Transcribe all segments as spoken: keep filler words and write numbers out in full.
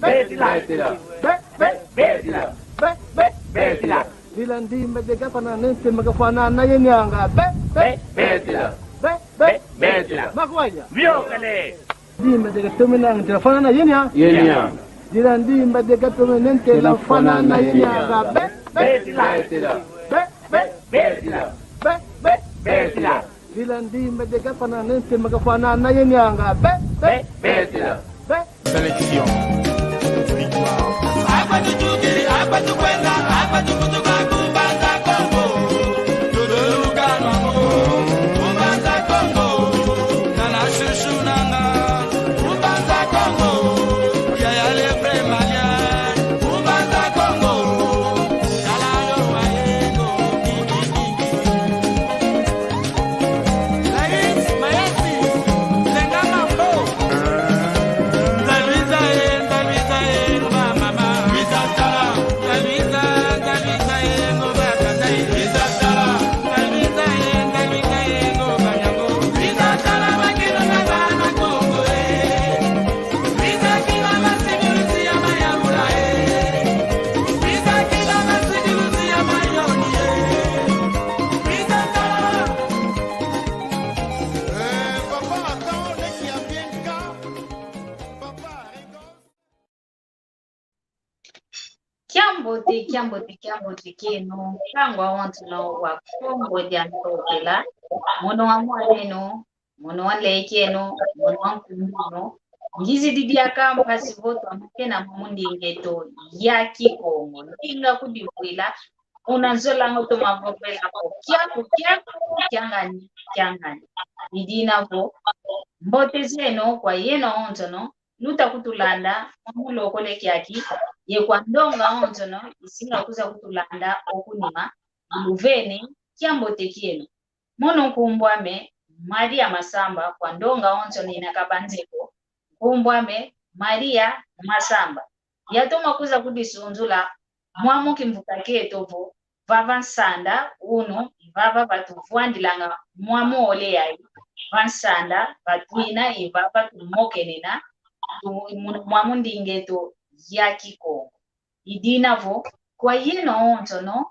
Betila. Betila. Be, be, betila. Be, be, betila. Dila ndimba de gafana nente magafana na yenianga. Be, be, betila. Be, be, betila. Makwanya. Biokele. Ndimba de gatome nente lafana na yenia. Yenia. Dila ndimba de gatome nente lafana na yenianga. Be, be, betila. Betila. Be, be, betila. Be, be, betila. Dila ndimba de gafana nente magafana na yenianga. Be, be, betila. Be. Sélection. Victoire. Akwa tutukidi, akwa tukwenda, akwa tukutuka ku Mbanza Kongo. Tutuluka nwango ku Mbanza Kongo. Nana shushu nanga ku Mbanza Kongo. Yaya le vrai malien ku Mbanza Kongo. Kala yo wayengo. Kiambote, kiambote, kiambote kieno, nkangu awonsono wa Kongo dia Ntotela, mono wa mwan'eno, mono wa nlek'eno, mono wa nkumbu'eno, ngizidi diaka mpasi vo twamokena mwa munding'eto ya Kikongo. Ndinga kudivwila, una nzolanga toma vovela ko kiaku, kiaku, kiangani, kiangani. I dina vo, mbote zeno kwa yeno awonsono, luta kutulanda mwa mulokole kiaki, ye kwa ndonga awonsono isinga kwiza kutulanda oku nima, iluvene kiambote kieno. Mono nkumbu ame Maria Masamba, kwa ndonga awonsono ina kabanzeko, nkumbu ame Maria Masamba. Yatoma kwiza kudisunzula mwa mu kimvuka kieto vo, vava nsanda unu, i vava vatuvwandilanga mwa mole yayi, va nsanda vatwina, i vava tumokenena, tu-, mu-, mwa munding'eto ya Kikongo. I dina vo, kwa yeno awonsono,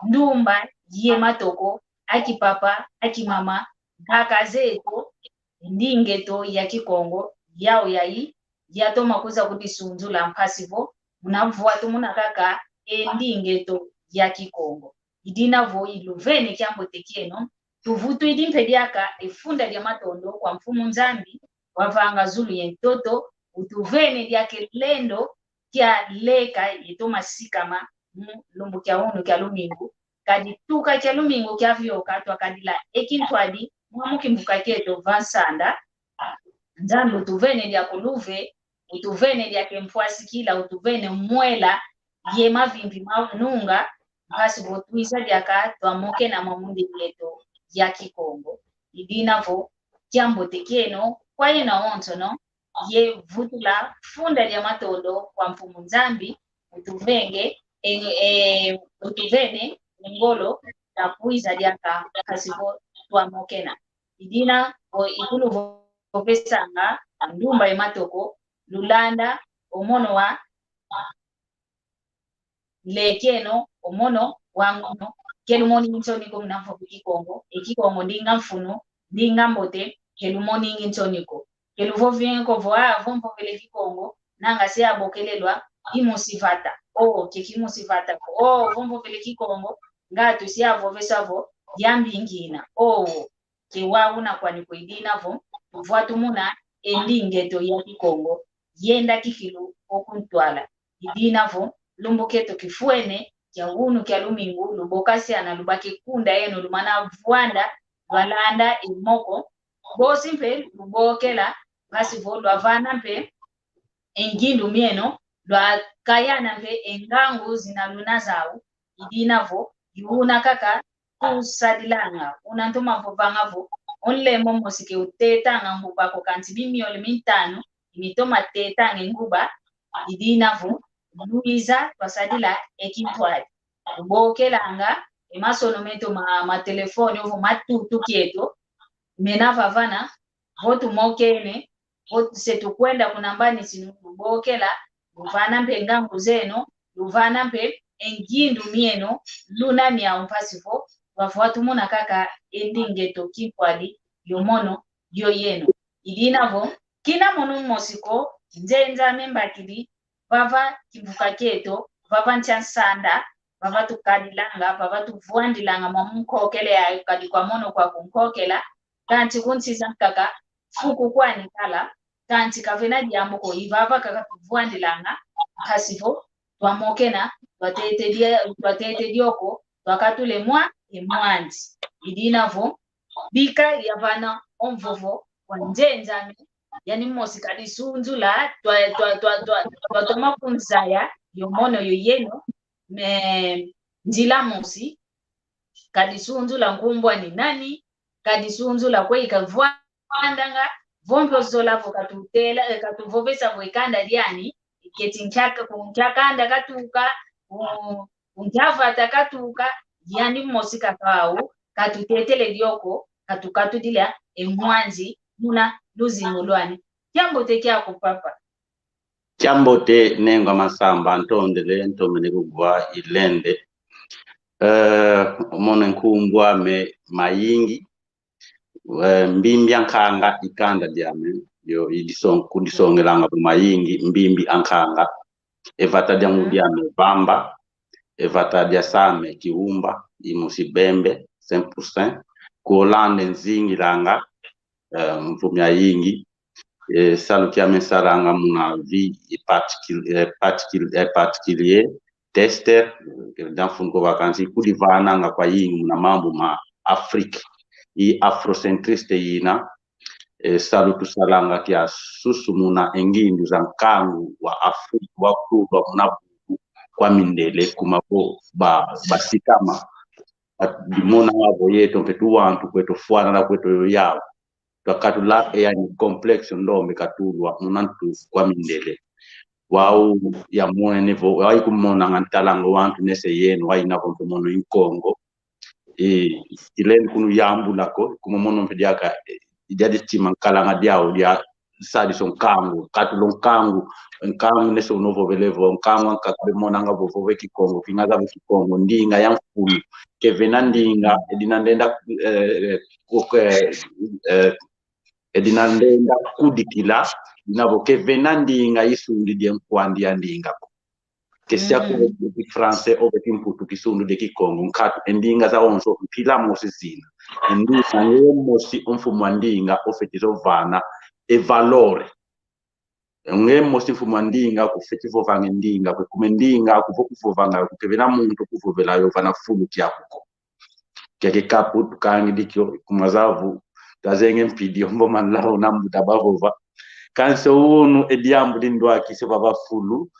ndumba ye matoko, akipapa, akimama, nkaka zeto, nding'eto ya Kikongo, yau yayi, yatoma kwiza kudisunzula mpasi vo, muna vwatumuna kaka e nding'eto ya Kikongo. I dina vo iluvene kiambote kieno, tuvutwidi mpe diaka e funda dia matondo kwa Mfumu Nzambi, wavanga zulu ye ntoto, utuvene diaka e lendo kia leka yetoma sikama mu lumbu kia unu kia lumingu, kadi tuka kia lumingu kiavioka twakadila e kintwadi mwa mu kimvuka kieto va nsanda. Nzambi utuvene diaka e luve, utuvene diaka e mpwasikila, utuvene mwela ye mavimpi ma nunga, mpasi vo twiza diaka twamokena mwa munding'eto ya Kikongo. I dina vo kiambote kieno kwa yeno awonsono, ye vutula funda dia matondo kwa Mfumu Nzambi, utuvenge, e, e, utuvene ngolo na kwiza diaka mpasi vo twamokena. I dina vo ikulu vo vesanga ndumba ye matoko, lulanda o mono wa nlek'eno, o mono wang'ono, ke lumoningi nsoni ko muna vova Kikongo, e Kikongo ndinga mfunu, ndinga mbote, ke lumoningi nsoni ko. Ke luvovingi ko vo, ah, vo mvovele Kikongo, nanga se abokelelwa, imusi vata. Oh, ke kimusi vata ko. Oh, vo mvovele Kikongo, ngatu se avovesa vo, diambi ngina. Oh, ke wau una kwani ko. I dina vo, tuvwatumuna e nding'eto ya Kikongo, yenda kikilu oku ntwala. I dina vo, lumbu kieto kifwene, kia unu kia lumingu, lubokasiana, lubaki kunda eno, lumana vwanda, lwalanda e moko, bosi mpe lubokela, mpasi vo lwavana mpe e ngindu mieno, lwakayana mpe e ngangu zina luna zau. I dina vo, i una kaka tusadilanga, una ntoma vovanga vo, o nlembo mosi ke utetanga nguba ko, kansi mimiole mintanu, i mitoma tetanga e nguba. I dina vo, lwiza twasadila e kintwadi. Tubokelanga e masono meto ma, ma telefone, ovo matutu kieto, mena vavana, vo tumokene, vo se tukwenda kuna mbani sinu, tubokela, luvana mpe ngangu zeno, luvana mpe e ngindu mieno, luna miau mpasi vo, vavwa tumona kaka e ndinga eto kimpwadi, yo mono, yo yeno. I dina vo, kina mono mosi ko, nzenza me mbakidi, vava kimvuka kieto, vava ntia nsanda, vava tukadilanga, vava tuvwandilanga mwa nkokela yayo, kadi kwa mono kwa kunkokela, kansi kunsisa nkaka, fuku kwani kala, kansi kavena diambu ko, i vava kaka tuvwandilanga, mpasi vo, twamokena, twatete dia-, twatete dioko, twakatule mwa, e mwandi. I dina vo, bika yavana o mvovo wa nzenza me, yani mosi kadisunzula, twa, twa, twa, twa, twatoma kunzaya, yo mono yo yeno, me nzila mosi, kadisunzula nkumbu ani nani, kadisunzula kwe ikavwandanga, vo mpe ozola vo katutela, eh, katuvovesa vo e kanda diani, keti nkia-, ku nkia kanda katuka, ku, ku nkia vata katuka, yani mosi kaka wau, katutetele dioko, katukatudila e mwandi, muna luzingu lwani. Kiambote kiaku papa. Kiambote Nengwa Masamba, ntondele, ntomene kugwa ilende. Eh, mono nkumbu ame Mayingi, eh, Mbimbi a Nkanga i kanda diame, yo i dison-, kudisongelanga vo Mayingi, Mbimbi a Nkanga, e vata dia ngudi ame Vamba, e vata dia s'ame Kiumba, i musi Bembe, cent pour cent, ku Holanda nzingilanga, eh, mvu miayingi, eh, salu kiame nsalanga muna vie, eh, particul-, eh, particul-, eh, particulier, tester, eh, dia mfunu ko vacances, kudivananga kwayingi muna mambu ma Afrique, i afrocentriste yina, eh, salu tusalanga kia susumuna e ngindu za nkangu wa Afrique, wa kulwa muna bubu kwa mindele, kuma vo ba, basikama. Ati, dimonanga vo yeto mpe tuwantu kweto fwanana kweto yo yau. Twakatula e yani complexe ndombe katulwa muna ntu kwa mindele. Wau yamwene vo, wau ikumonanga ntalanga wantu nese yeno, wau ina vo mpe mono i Nkongo. E, ilendi kunu yambula ko, kuma mono mpe diaka, e, dia ditima nkalanga diau dia sadiso nkangu, katulo nkangu, nkangu nese uno vovele vo, nkangu ankaka bemonanga vo vova e Kikongo, kingaza vo Kikongo, ndinga ya mfunu. Kevena ndinga, edina ndenda, eh, eh, ko-, eh, eh, edina ndenda kudikila, dina vo kevena ndinga isundidi e nkwandi ya ndinga ko. Kesia ko vo Kifranse, ove Kimputu, kisundidi e Kikongo, nkatu e ndinga zawonso mpila mosi zina. E ndinga nge mosi o mfumu a ndinga ofeti zo vana e valor. Nge mosi mfumu a ndinga kufeti vovanga e ndinga kwe, kuma e ndinga kuvo kuvovanga kwe, kevena muntu kuvovela yo vana fulu kiaku ko. Kiaki kapu tukangidi kio, kuma zavu, tazenge mpidi, ombo manlaho na mbuta bavova. Kansi unu, e diambu dindwakisi vava fulu,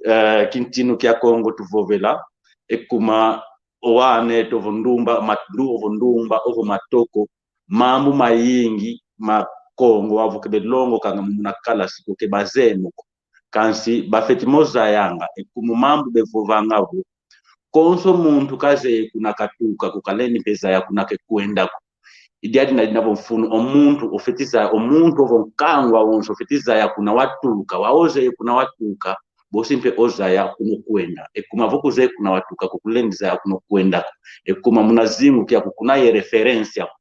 eh, kintinu kia Kongo tuvovela, e kuma o wana eto ovo ndumba, mat-, ndu ovo ndumba, ovo matoko, mambu mayingi ma Kongo, wau vo ke belongokanga muna kalasi ko, ke bazeye mo ko. Kansi bafeti mo zayanga, e kuma mambu bevovanga vo, konso muntu kazeye kuna katuka ko, kalendi mpe zaya kuna kekwenda ko. I diadi na dina vo mfunu o muntu ofeti zaya, o muntu ovo nkangu wawonso ofeti zaya kuna watuka, wau ozeye kuna watuka, bosi mpe ozaya kuna okwenda. E kuma vo kuzeye kuna watuka ko, kulendi zaya kuna okwenda ko. E kuma muna zingu kiaku kuna ye referência ko.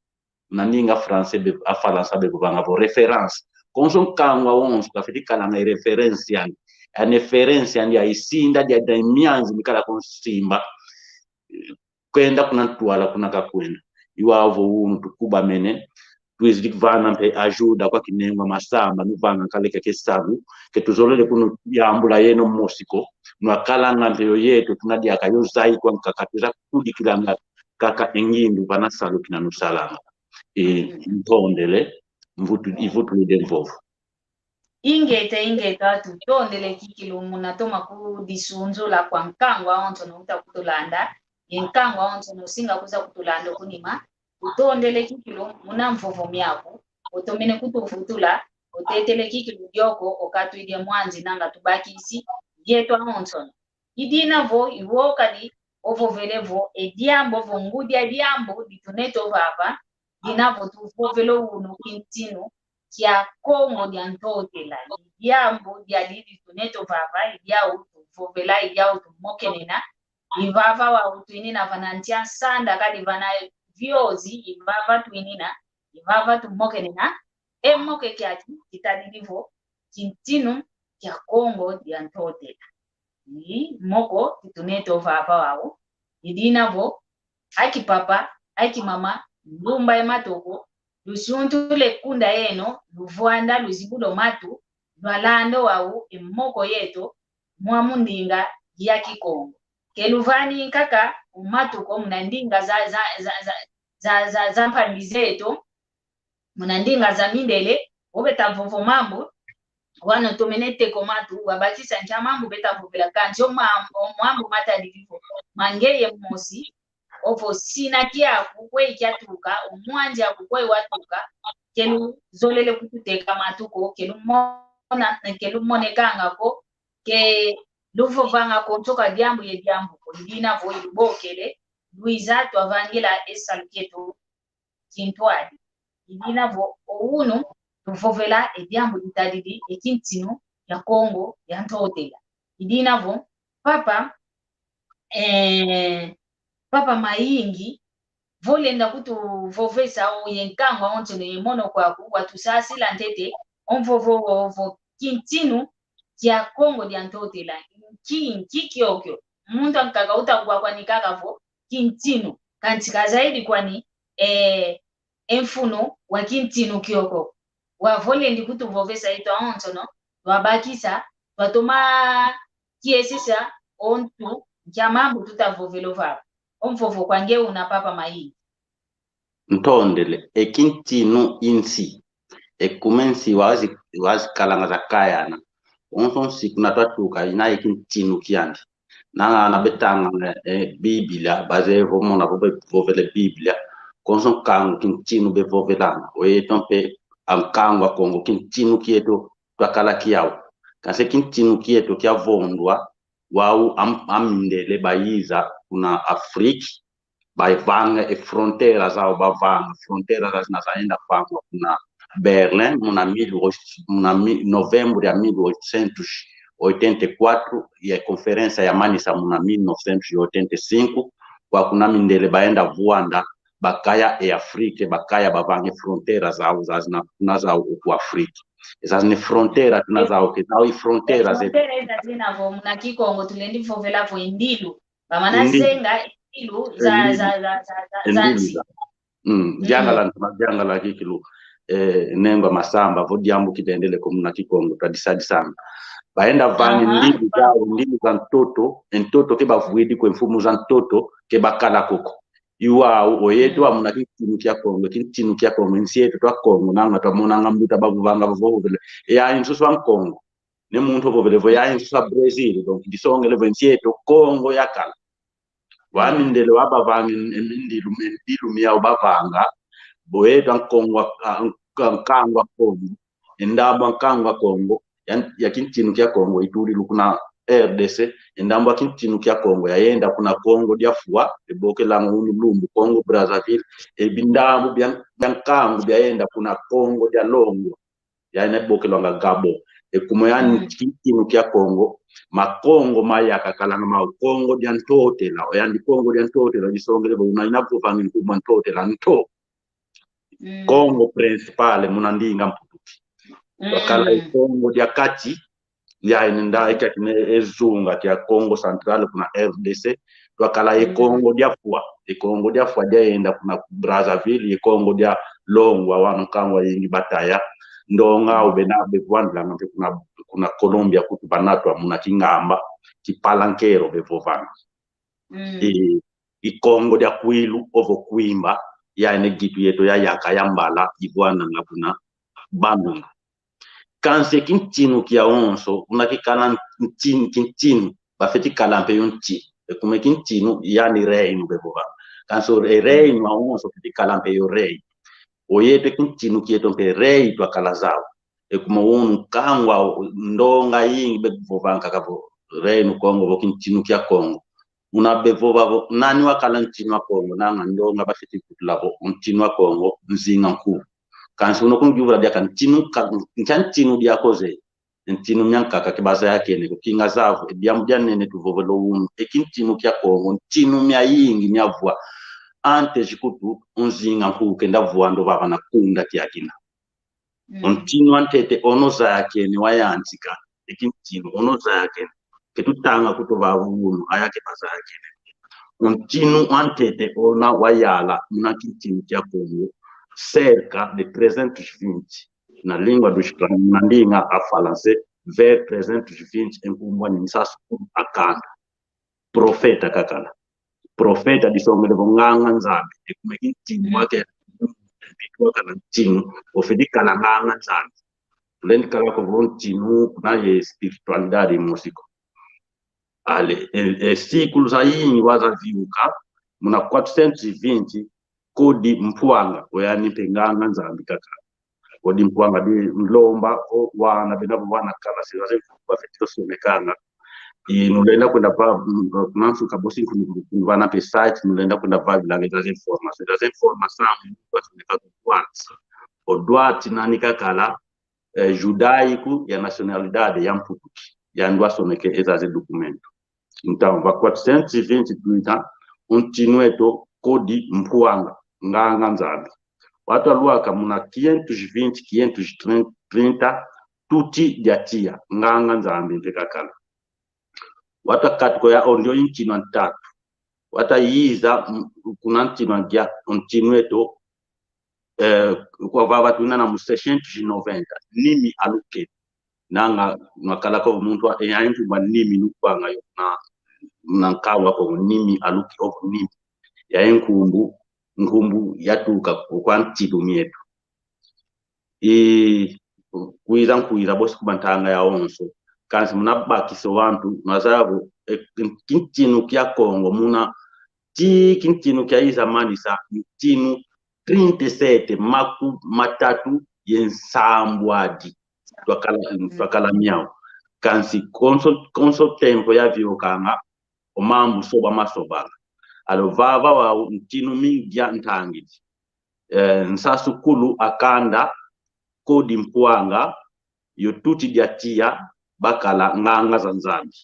Na ndinga Français be, a Falansa bevovanga vo référence. Konso nkangu wawonso kafeti kalanga e référence yani. Ani référence yani ya isinda dia, dia mianzi mikala konso simba. Kwenda kuna ntwala kuna kakwenda. I wau vo unu tukubamene. Twizidi vana mpe ajuda kwa kinengwa masamba, nuvanga kale kiaki sabu. Ke tuzolele kunu yambula yeno mosi ko. Nwakalanga mpe yo yeto, tuna diaka yo zayi kwa nkaka, tuza kudikilanga kaka e ngindu vana salu kina nusalanga. E, ntondele, mvutu, ivutuludi e mvovo. Ingeta, ingeta, tutondele kikilu muna toma kudisunzula kwa nkangu awonso no uta kutulanda, ye nkangu awonso no singa kuza kutulanda kunima, tutondele kikilu muna mvovo miaku, otomene kutuvutula, otetele kikilu dioko, okatwidi e mwanzi nanga tubakisi, dieto awonso no. I dina vo, i wo kadi, ovovele vo, e diambu, vo ngudi a diambu, ditunete ovava, dina vo tuvovele unu kintinu, kia Kongo dia Ntotela. I diambu diadi ditunete vava, i diau tuvovela, i diau tumokenena. I vava wau twinina vana ntia nsanda kadi vana viozi, i vava twinina, i vava tumokenena. E moke kiaki kitadidi vo kintinu kia Kongo dia Ntotela. I moko kitunete vava wau. I dina vo, aki papa, aki mama, ndumba ye matoko, lusuntule kunda yeno, luvwanda, luzibula o matu, lwalanda wau e moko yeto, mwa mu ndinga ya Kikongo. Ke luvani nkaka o matu ko muna ndinga za, za, za mpambi zeto, muna ndinga za mindele, o beta vovo mambu, wano tomene teko matu, wabakisa nkia mambu beta vovela kansi o mam-, o mambu matadidi vo, mangeye mosi, ovo sina kiaku kwe kiatuka, o mwandi aku kwe watuka, ke luzolele kututeka matu ko, ke lumona, ke lumonekanga ko, ke luvovanga ko ntoka diambu ye diambu ko, i dina vo ilubokele, luiza twavangila e salu kieto kintwadi. I dina vo o unu tuvovela e diambu ditadidi e kintinu kia Kongo dia Ntotela. I dina vo papa, eh, papa Mayingi, vo lenda kutuvovesa o ye nkangu awonso ne ye mono kwaku, watusasila ntete, o mvovo wo vo kintinu kia Kongo dia Ntotela. Nki, nki kiokio? Muntu ankaka uta kuwa kwani kaka vo kintinu. Kansi ka zaidi kwani, eh, e mfunu wa kintinu kiokio. Wau vo lendi kutuvovesa yeto awonsono, twabakisa, twatoma kiesesa o ntu nkia mambu tuta vovela vava. O mvovo kwa nge una, papa Mayingi. Ntondele, e kintinu i nsi. E kuma e nsi wazi, wazikalanga zakayana. Onso nsi kuna twatuka, ina e kintinu kiandi. Nanga na betanga, eh, Biblia, baze vo mona vo bevovele Biblia. Konso nkangu kintinu bevovelanga. O yeto mpe, a nkangu a Kongo, kintinu kieto twakala kiau. Kansi kintinu kieto kiavondwa, wau am-, amindele bayiza kuna Afrique, bavanga e fronteira zau, bavanga fronteira zazina zaenda vangwa kuna Berlim, muna mil oito, muna mi-, novembro ya mil oitocentos e oitenta e quatro, e conferência yamanisa muna mil novecentos e oitenta e cinco, kwa kuna mindele baenda vwanda, bakaya e Afrique, bakaya bavanga e fronteira zau, zazina, tuna zau oku Afrique. Ezazina fronteira, tuna zau, ke zau i fronteira zetu. Fronteira ezazina vo muna Kikongo tulendi vovela vo e ndilu. Bamana zenga e ndilu za, za, za, za, za, za nsi. Mm, diangala, diangala kikilu. Eh, nengwa masamba, vo diambu kidendele ko muna Kikongo, twadisadisanga. Baenda vanga e ndilu zau, ndilu za ntoto, e ntoto ke bavwidi ko, e mfumu za ntoto ke bakala koko. I wau, o yeto wa muna kintinu kia Kongo, kintinu kia Kongo, nsi yeto twa Kongo, nanga twamonanga mbuta bavovanga, bavovele. E yayi nsusu a Nkongo. Ne muntu ovovele vo yayi nsusu a Brazil, donc disongele vo nsi yeto Kongo yakala. Wa mindele wa bavanga, e, e, ndilu, e, ndilu miau bavanga, bo yeto a Nkongo, a, a, nkangu a Kongo, e ndambu a nkangu a Kongo, ya, ya kintinu kia Kongo, itudila kuna R D C, e ndambu a kintinu kia Kongo, yayenda kuna Kongo dia Fwa, e bokelanga unu lumbu, Congo Brazzaville, e bindambu bia, bia nkangu biayenda kuna Kongo dia Longo, yani bokelwanga Gabon. E kuma yani kintinu kia Kongo, ma Kongo maya kakalanga mau Kongo dia Ntotela, o yandi Kongo dia Ntotela, disongele vo una ina vovanga nkumbu a Ntotela, nto. Mm. Kongo principal, muna ndinga mputuki. Mm. Twakala e Kongo dia Kati, ya ine nda e kati ne e zunga kia Kongo Central kuna R D C, twakala e Kongo dia Fwa. E Kongo dia Fwa diayenda kuna Brazzaville, e Kongo dia Longo, wau nkangu ayingi bataya. Ndonga au bena bevwandilanga mpe kuna, kuna Colombia kutu banatwa muna Kingamba, Kipalanquero bevovanga. Mm. E, i Kongo dia Kwilu, ovo Kwimba, ya ine gitu yeto yayaka ya mbala, ivwandanga kuna Bandundu. Kansi kintinu kiawonso, una kikala ntin-, kintinu, bafeti kala mpe yo nti. E kuma kintinu, yani reino bevovanga. Kansi e reino awonso feti kala mpe yo rei. O yeto kintinu kieto mpe rei twakala zau. E kuma unu nkangu au, ndonga yingi bevovanga kaka vo Reino Kongo, vo kintinu kia Kongo. Una bevova vo, nani wakala ntinu a Kongo, nanga ndonga bafeti kutula vo, ntinu a Kongo, Nzinga Nkuwu. Kansi uno kunjuvula diaka ntinu ka, nkia ntinu diakoze. Ntinu miankaka ke bazayakene ko, kinga zavo, e diambu dia nene tuvovele unu, e kintinu kia Kongo, ntinu miayingi miavua. Antes kutu, o Nzinga nkuwu kenda vua ndo vava na kunda kiakina. Mm. O ntinu antete ono zayakene wayantika, e kintinu ono zayakene. Ke tutanga kutu vava unu, aya ke bazayakene. O ntinu antete ona wayala, muna kintinu kia Kongo, cerca de trezentos e vinte. Na língua dos, na língua a falanse, vers trezentos e vinte, e nkumbu ani Nsasu Kulu a Kanda. Profeta kakala. Profeta disongele vo nganga Nzambi. E kuma e kintinu wake, wakala ntinu, ofidi kala nganga Nzambi. Tulendi kala ko vo ntinu, kuna ye espiritualidade mosi ko. Ale, e, e sikulu zayingi wazaviuka, muna quatrocentos e vinte, Kodi Mpuanga, oyani mpe nganga Nzambi kaka. Kodi Mpuanga di nlomba, o wana bena bo wana kala, se zaze bafeti osonekanga. I nulenda kwenda va, mm, nansuka bosi nkunu, vana mpe site, nulenda kwenda vavilanga zaze informação. Zaze informação, basoneka ku Duarte. O Duarte nani kakala, eh, judaico ya nacionalidade ya Mputuki, yandi wasoneke ezaze documento. Então, va quatrocentos e vinte e dois, o ntinu eto Kodi Mpuanga, nganga Nzambi. Watu alwaka muna quinhentos e vinte, quinhentos e trinta, Tuti dia Tia, nganga Nzambi mpe kakala. Watu akatuka ya ondio i ntinu antatu. Watu ayiza, mm, kuna ntinu angia, o ntinu eto, eh, kwa vava tuna na mu seiscentos e noventa, Nimi Alukeni. Nanga, nakala ko muntu wa, e, ya nkumbu a Nimi nukwanga yo na, na nkawa ko Nimi Aluki o Nimi. Ya nkumbu, nkumbu yatuka kwa ntinu mieto. I kwiza nkwiza bosi ku mantanga yawonso. Kansi muna bakisa o wantu, nazaya vo, e, kintinu kia Kongo, muna, ti kintinu kiayiza manisa, ntinu trinta e sete, maku matatu ye nsambwadi. Twakala, twakala miau. Kansi konso, konso tempo yaviokanga, o mambu soba masobanga. Alo vava wau ntinu mingi ya ntangidi. Eh, Nsasu Kulu a Kanda, Kodi Mpuanga, yo Tuti dia Tia, bakala nganga za Nzambi.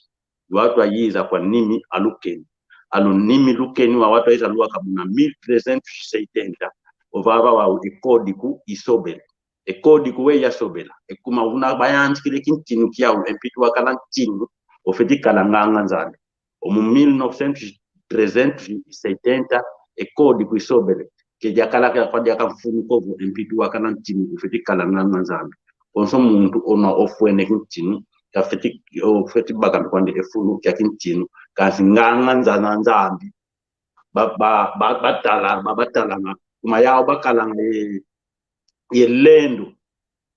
Watu ayiza kwa Nimi Alukeni. Alo Nimi Lukeni wa watu ayiza lwaka muna mil trezentos e setenta. O vava wau e kodiku isobele. E kodiku we yasobela. E kuma una bayantikile kintinu kiau, e mpitu wakala ntinu, ofeti kala nganga Nzambi. O mu mil novecentos, trezentos e setenta, e kodiku isobele. Ke diakala kia kwa diaka mfunu ko vo e mpitu wakala ntinu, ofeti kala nganga Nzambi. Konso muntu ona ofwene kintinu, kafeti, ofeti baka mpe kwandi e funu kia kintinu, kansi nganga Nza-, Nzambi. Ba, ba, ba, batala, ba, batalanga. Kuma yau bakalanga ye, ye lendo.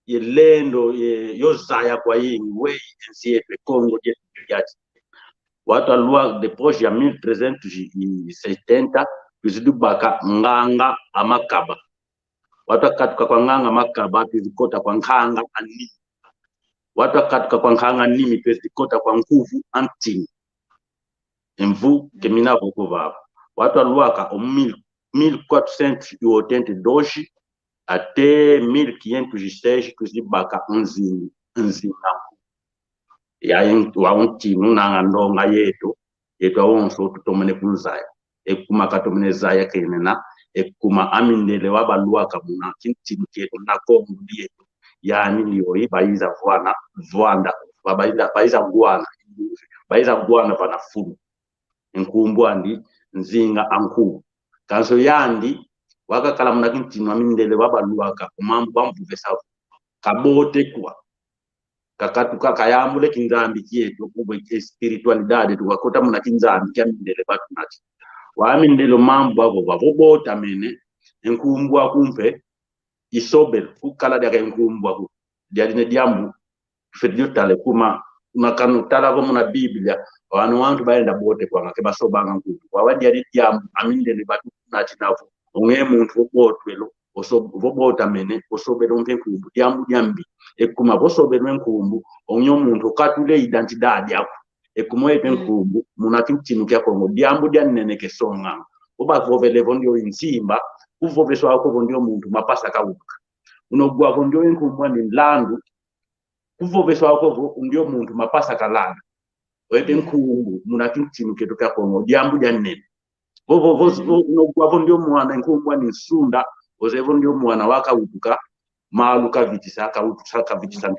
Ye lendo, ye, yo zaya kwayingi, weyi, e nsi yetu, e Kongo dietu, diati. Watu alwa, depois ya mil trezentos e setenta, twizidi baka nganga a Makaba. Watu akatuka kwa nganga Makaba, twizidi kota kwa nganga a Nimi. Watu akatuka kwa nganga Nimi, twizidi kota kwa nkuvu a Ntini. E mvu ke mina vo ko vava. Watu alwaka o mil, mil quatrocentos e oitenta e dois até mil quinhentos e seis, twizidi baka Nzinga, Nzinga. Ya, wau ntinu nanga ndonga yetu, yetu awonso tutomene kunzaya. E kuma katomene zaya kenena, e kuma amindele wabalwaka muna kintinu kietu na Kongo dietu. Yani ni oyi bayiza vwana, vwanda, ba-, bayiza, bayiza ngwana, bayiza ngwana vana fulu. Nkumbu andi Nzinga a Nkuwu. Kansi yandi, wakakala muna kintinu amindele wabalwaka, o mambu bamvovesa kabote kwa. Kakatuka kayambula e kinzambi kietu, kubwe e espiritualidade, tukakota muna kinzambi kia mindele batunati. Wau mindele mambu avo, avo botamene, e nkumbu aku mpe, isobele, kukala diaka e nkumbu aku. Diadi ne diambu, feti dio tale kuma, una kanu tala vo muna Biblia, wau wantu bayenda bote kwanga, ke basobanga nkumbu. Wau diadi diambu, amindele batunati navo. Onge muntu vo botwelo, oso-, vo botamene, osobele mpe nkumbu, diambu diambi. E kuma vo sobele nkumbu, onyo muntu okatula e identidade aku. E kuma oye mpe nkumbu, muna kintinu kia Kongo, diambu dia nene kesonga. Vo bavovele vo ndio nsimba, kuvoveswa ko vo ndio muntu mapasa kauluka. Unogwa vo ndio e nkumbu ani nlandu. Kuvoveswa ko vo ndio muntu mapasa kalanda. Oyete nkumbu, muna kintinu kieto kia Kongo, diambu dia nene. Vo, vo, vo, vo, unogwa vo ndio mwana, nkumbu ani nsunda, oze vo ndio mwana wakawutuka, malu kavitisa, kawutusa, kavitisa.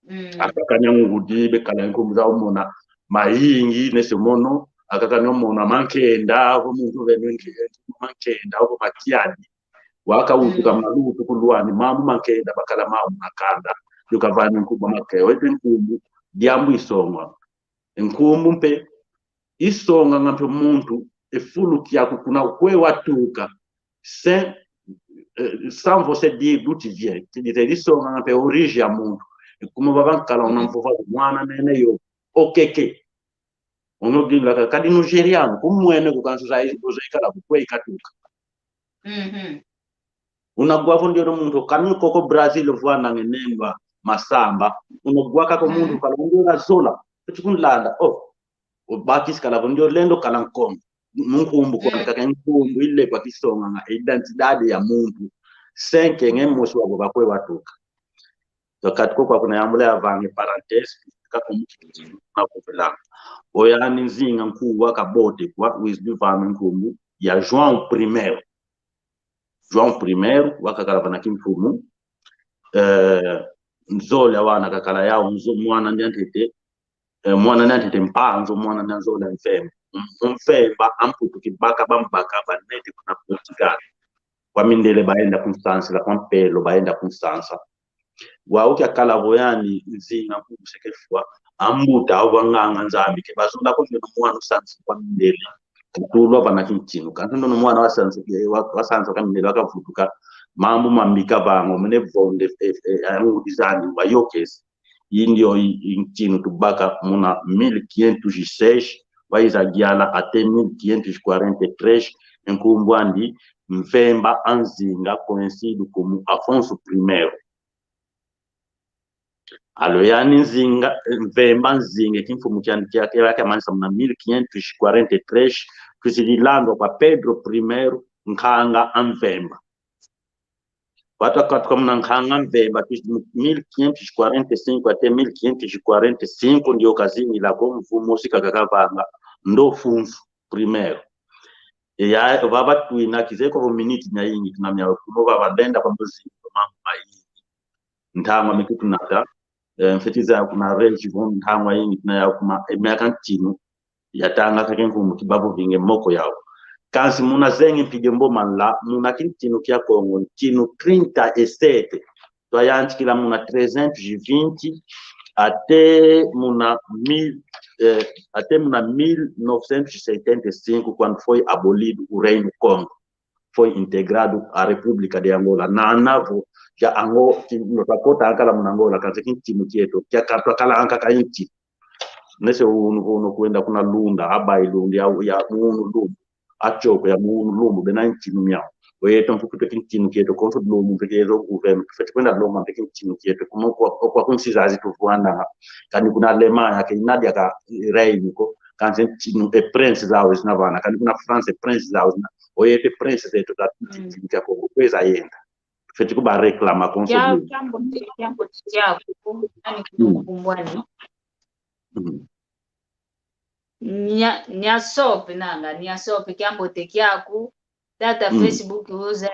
Mm. Akaka nya ngudi, bekala nkumbu za umona, mayingi, nese mono, akaka nya umona mankenda, vo muntu vene nge-, mankenda, vo makiadi. Wakawutuka malutu ku Luanda, mambu mankenda, bakala mambu makanda, yo kavani nkumbu makenda, oyete nkumbu, diambu isonga. Nkumbu mpe, isonganga mpe muntu, e fulu kiaku kuna kwe watuka, sans, eh, sans você dire d'où tu viens. Kidi te isonganga mpe origem ya muntu. Kuma baba nkala una mvova mwana nene yo, okeke. Ono gila ka, kadi Nigeriano, kumwene ku kansu za, za ikala ku kwe ikatuka. Mhm. Unagwa vo ndio muntu kanu koko Brazil vwana ngenengwa masamba. Unagwa kako muntu kala ndio na zola. Kuti kunlanda. Oh. Obakisi kala vo ndio lendo kala Nkongo. Nkumbu kwa kaka nkumbu ile kwa kisonganga identidade ya muntu. Senke nge mosi wabo bakwe watuka. Kati ko kwa kuna yambula ya vange parenthèse, ka komu kikiti na kupela. Oyani Nzinga nkuwu wakabote kwa wizi bivana nkumbu ya João Primeiro. João Primeiro, wakakala vana kimfumu, eh, nzole awana kakala yau, nzo-, mwana nya ntete, eh, mwana nya ntete Mpanzu, mwana nya nzole Mvemba. M-, Mvemba, amputu kibaka, bambaka, banete kuna Portugal. Kwa mindele baenda kunsansila, kwa mpelo baenda kunsansa. Wau kiakala vo yani Nzinga nkuwu seke fwa, ambuta au banganga Nzambi ke bazola ko ndio mwana usansa kwa mindele. Katulwa vana kintinu. Kansi ndio mwana wasansa, wa-, wasansa kwa mindele, wakavutuka. Mambu mambi kavanga, mune vonde, eh, eh, angudi zani, wayokesi. Indio i-, i ntinu tubaka muna mil quinhentos e seis, waiza giala até mil quinhentos e quarenta e três, nkumbu andi Mvemba a Nzinga, conhecido como Afonso Primeiro. Alo yani Nzinga, Mvemba Nzinga, kimfumu kia, kia, kia, kia manisa muna mil quinhentos e quarenta e três, kizidi landwa kwa Pedro Primeiro, nkanga a Mvemba. Watu wakatuka muna nkanga Mvemba, kizidi mu mil quinhentos e quarenta e cinco até mil quinhentos e quarenta e cinco, ndio kazingila ko mvu mosi kaka kavanga, ndo Afonso Primeiro. E ya, vava twina, kizeye ko vo minute nya yingi, tuna mia kuno vava lenda kwa muzinga, mambu mayingi. Ntangwa mikitunata, eh, mfeti za kuna reji vo ntangwa yingi, tuna ya kuma, e, miaka ntinu, yatanga kake nkumbu kibabu vinge moko yau. Kansi muna zengi mpige mbo manla, muna kintinu kia Kongo, ntinu trinta e sete. Twayantikila muna trezentos e vinte, até muna mil, eh, até muna mil novecentos e setenta e cinco, quando foi abolido o Reino Kongo. Foi integrado à República de Angola. Na, na vo, ja Ango-, ki-, no twakota ankala muna Angola, kansi kintinu kieto, kia ka-, twakala ankaka inti. Nese unu, unu kwenda kuna Lunda, abai Lunda, ya, ya munu Lumbu. Achoko ya munu Lumbu, bena ntinu miau. Oyeto mfukutu kintinu kieto, konso Lumbu, mpe kieto governo, feti kwenda lomba mpe kintinu kieto, kuma kwa, kwa kunsi zazi tuvwanda, kani kuna Alemanha, ke inadia ka rei niko, kansi ntinu e prince zau zina vana, kani kuna France, e prince zau zina, oyeto e prince zeto za, mm, ntinu kia Kongo, kweza yenda. Feti kuba reclama konso. Kia, Lumbu. Kiambote, kiambote kiaku, ani kumbwani. Mm. Nya, nya sope nanga, nya sope kiambote kiaku, tata Facebook uze.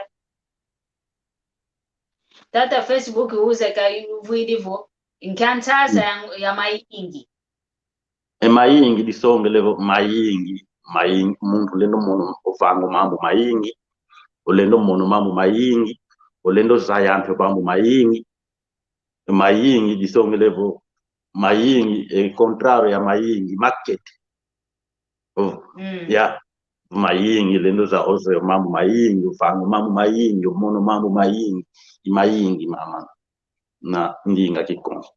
Tata Facebook uze kayuvwidi vo, nkia nsasa ya, ya mayingi. E mayingi disongele vo, mayingi, mayingi, muntu lendo mono ovanga mambu mayingi, olendo mono mambu mayingi, olendo zaya mpe mambu mayingi, mayingi, disongele vo, mayingi, e contrário ya mayingi, makete. Oh, mm, ya, mayingi, lendo za ozo yo mambu mayingi, ufango mambu mayingi, umono mambu mayingi, i mayingi, mama. Na ndinga Kikongo.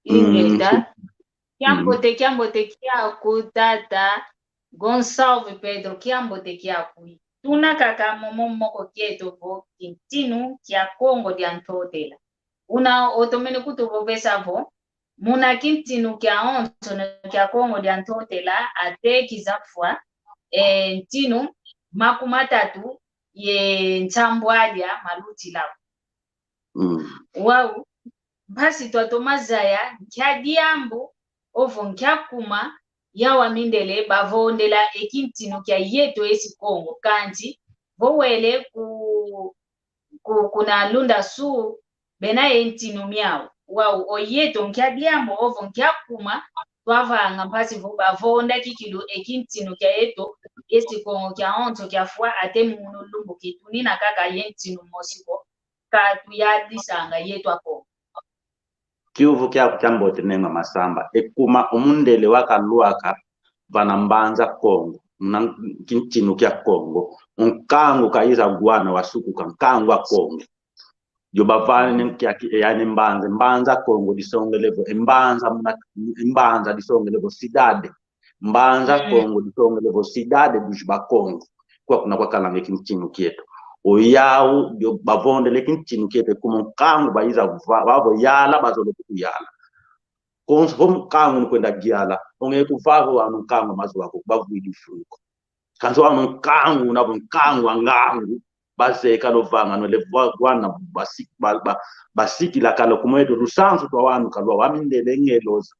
Ingeta. Mm. Kiambote, kiambote kiaku tata Gonçalves Pedro, kiambote kiaku. Tuna kaka momo moko kieto vo kintinu kia Kongo dia Ntotela. Una otomene kutuvovesa vo, muna kintinu kiawonso kia Kongo dia Ntotela, ate kiza fwa, e, ntinu makumatatu ye nsambwadia malutilako. Mm. Wau, mpasi twatoma zaya nkia diambu ovo nkia kuma, yawa mindele bavondela e kintinu kia yeto esi Kongo, kansi vo wele ku, ku, kuna Lunda Sul, bena ye ntinu miau. Wau, o yeto nkia diambu ovo nkia kuma, twavanga mpasi vo bavonda kikilu e kintinu kia yeto esi Kongo kiawonso kiafwa, ate munu lumbu kitunina kaka ye ntinu mosi ko, ka tuyadisanga yeto Akongo. Kiuvu kiaku kiambote, Nengwa Masamba. E kuma o mundele wakalwaka vana Mbanza Kongo, muna kintinu kia Kongo. Nkangu kayiza wana wasukuka, nkangu wa Kongo. Dio bavana ne nkia ki, e, yani Mbanza, Mbanza Kongo disongele vo, e Mbanza muna, e Mbanza disongele vo cidade. Mbanza Kongo disongele vo cidade dos Bakongo. Kwa kuna kwakalanga e kintinu kieto. O yau, dio bavondele kintinu kieto, kuma nkangu bayiza va-, vavo yala, bazolo kuyala. Konso vo nkangu nkwenda yala, onge kuvavo wanu nkangu mazu wako, bavwidi fulu ko. Kansi wanu nkangu, navo nkangu a ngangu, bazeye kalo vanga, nwele vwa-, wana basi-, ba-, ba-, basikila kalo, kuma eto lusansu twa wanu kalwa, wa mindele nge loza.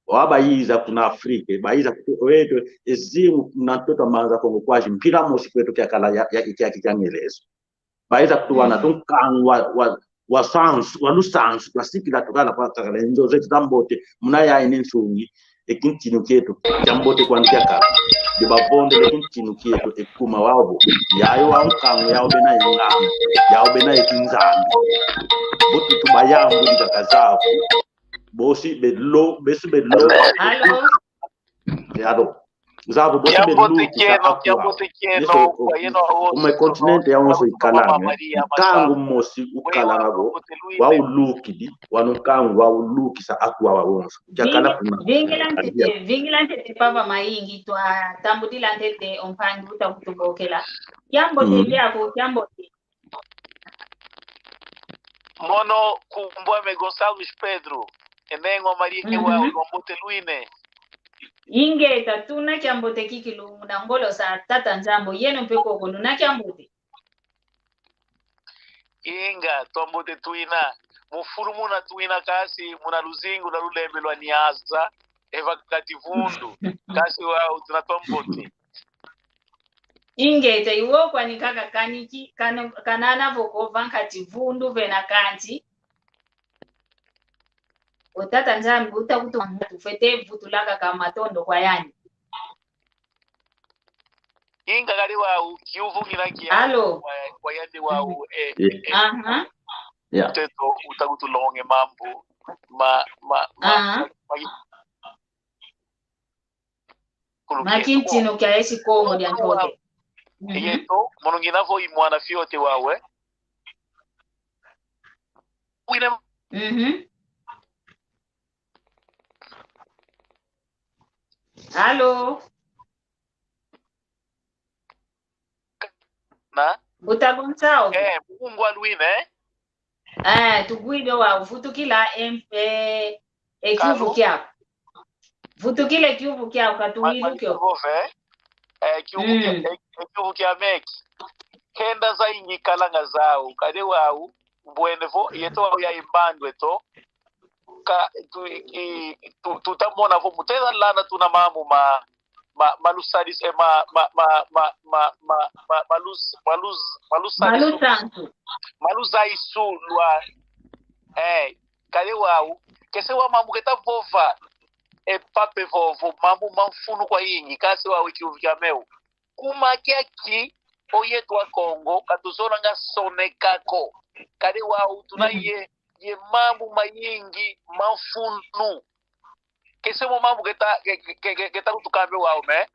Wa bayiza kuna Afrika, bayiza kutu-, wetu, e zingu na ntoto a Mbanza Kongo kwazi mpila mosi kwetu kiakala ya, ya, kia, kia ngelezo. Bayiza kutuwana tu nkangu wa, wa, wa sansu, wa lusansu, twasikila tukala kwakakala, e nzo zetu zambote, muna yayi ni nsungi, e kintinu kietu kiambote kwandi kiakala. Dio bavondele e kintinu kietu, e kuma wau vo, yayo wa nkangu, yau bena ye ngangu, yau bena ye kinzambi. Vo tutu bayambudi kaka zau. Bosi belo, besi belo. Allô? E, allô. Zavo bosi belo. Kiambote kieno, kiambote kieno, kwa yeno, uma continente yawonso ikalanga. Nkangu mosi ukalanga vo, waulukidi, wanu nkangu waulukisa akwa wawonso. Kiakala kuna. Vingila ntete, vingila ntete papa Mayingi, twatambudila ntete o mpangi uta kutubokela. Kiambote diaku, kiambote. Mono nkumbu ame Gonçalves Pedro, e Nengwa Maria, ke wau, lwambote lwina. Ingeta, tuna kiambote kikilu muna ngolo za Tata Nzambi, yeno mpe koko, luna kiambote. Inga, twambote twina. Mu fulu muna twina kasi, muna luzingu lwa lulembe lwa Niasa, eva kati vundu. Kasi wau, tuna twambote. Ingeta, iwo kwani kaka kaniki, kano-, kanana vo ko va nkati vundu vena kansi. O Tata Nzambi uta kutuma tufwete vutula kaka matondo kwa yandi. Inga kadi wau, kiuvu ngina kia. Allô? Kwa, kwa yandi wau, eh, eh, eh. Aha. Yeah. Teto, uta kutulonga e mambu ma, ma, ma, ma, ma kintinu kia esi Kongo dia ntoto. Mhm. Yeto, mono ngina vo i mwana fiote wau, eh. Wine. Mhm. Allô? Na? Mbuta Gonçalves. Eh, mungwa lwina, eh? Eh, tugwidi wau, vutukila, em, eh, e kiuvu kiaku. Vutukila e kiuvu kiaku, katuwilu kio. Eh, kiuvu kia, eh, eh, kiuvu kia meki. Kenda zayingi kalanga zau, kadi wau, mbwene vo, yeto wau ya imbandu eto. Ka, tu, i, tu, tuta mona vo, mu tela landa tuna mambu ma, ma, ma lusadis-, eh, ma, ma, ma, ma, ma, ma, ma lus-, ma lus-, ma lusadis-, ma lusansu. Ma luzaisu lwa, eh, kadi wau, kese wa mambu keta vova, e pape vovo, mambu ma mfunu kwayingi, kasi wau e kiuvu kia meu. Kuma kiaki, o yeto Akongo, katuzolanga soneka ko. Kadi wau tuna ye, ye mambu mayingi, ma mfunu. Kese mo mambu keta, ke-, ke-, ke-, keta kutukamba wau, me.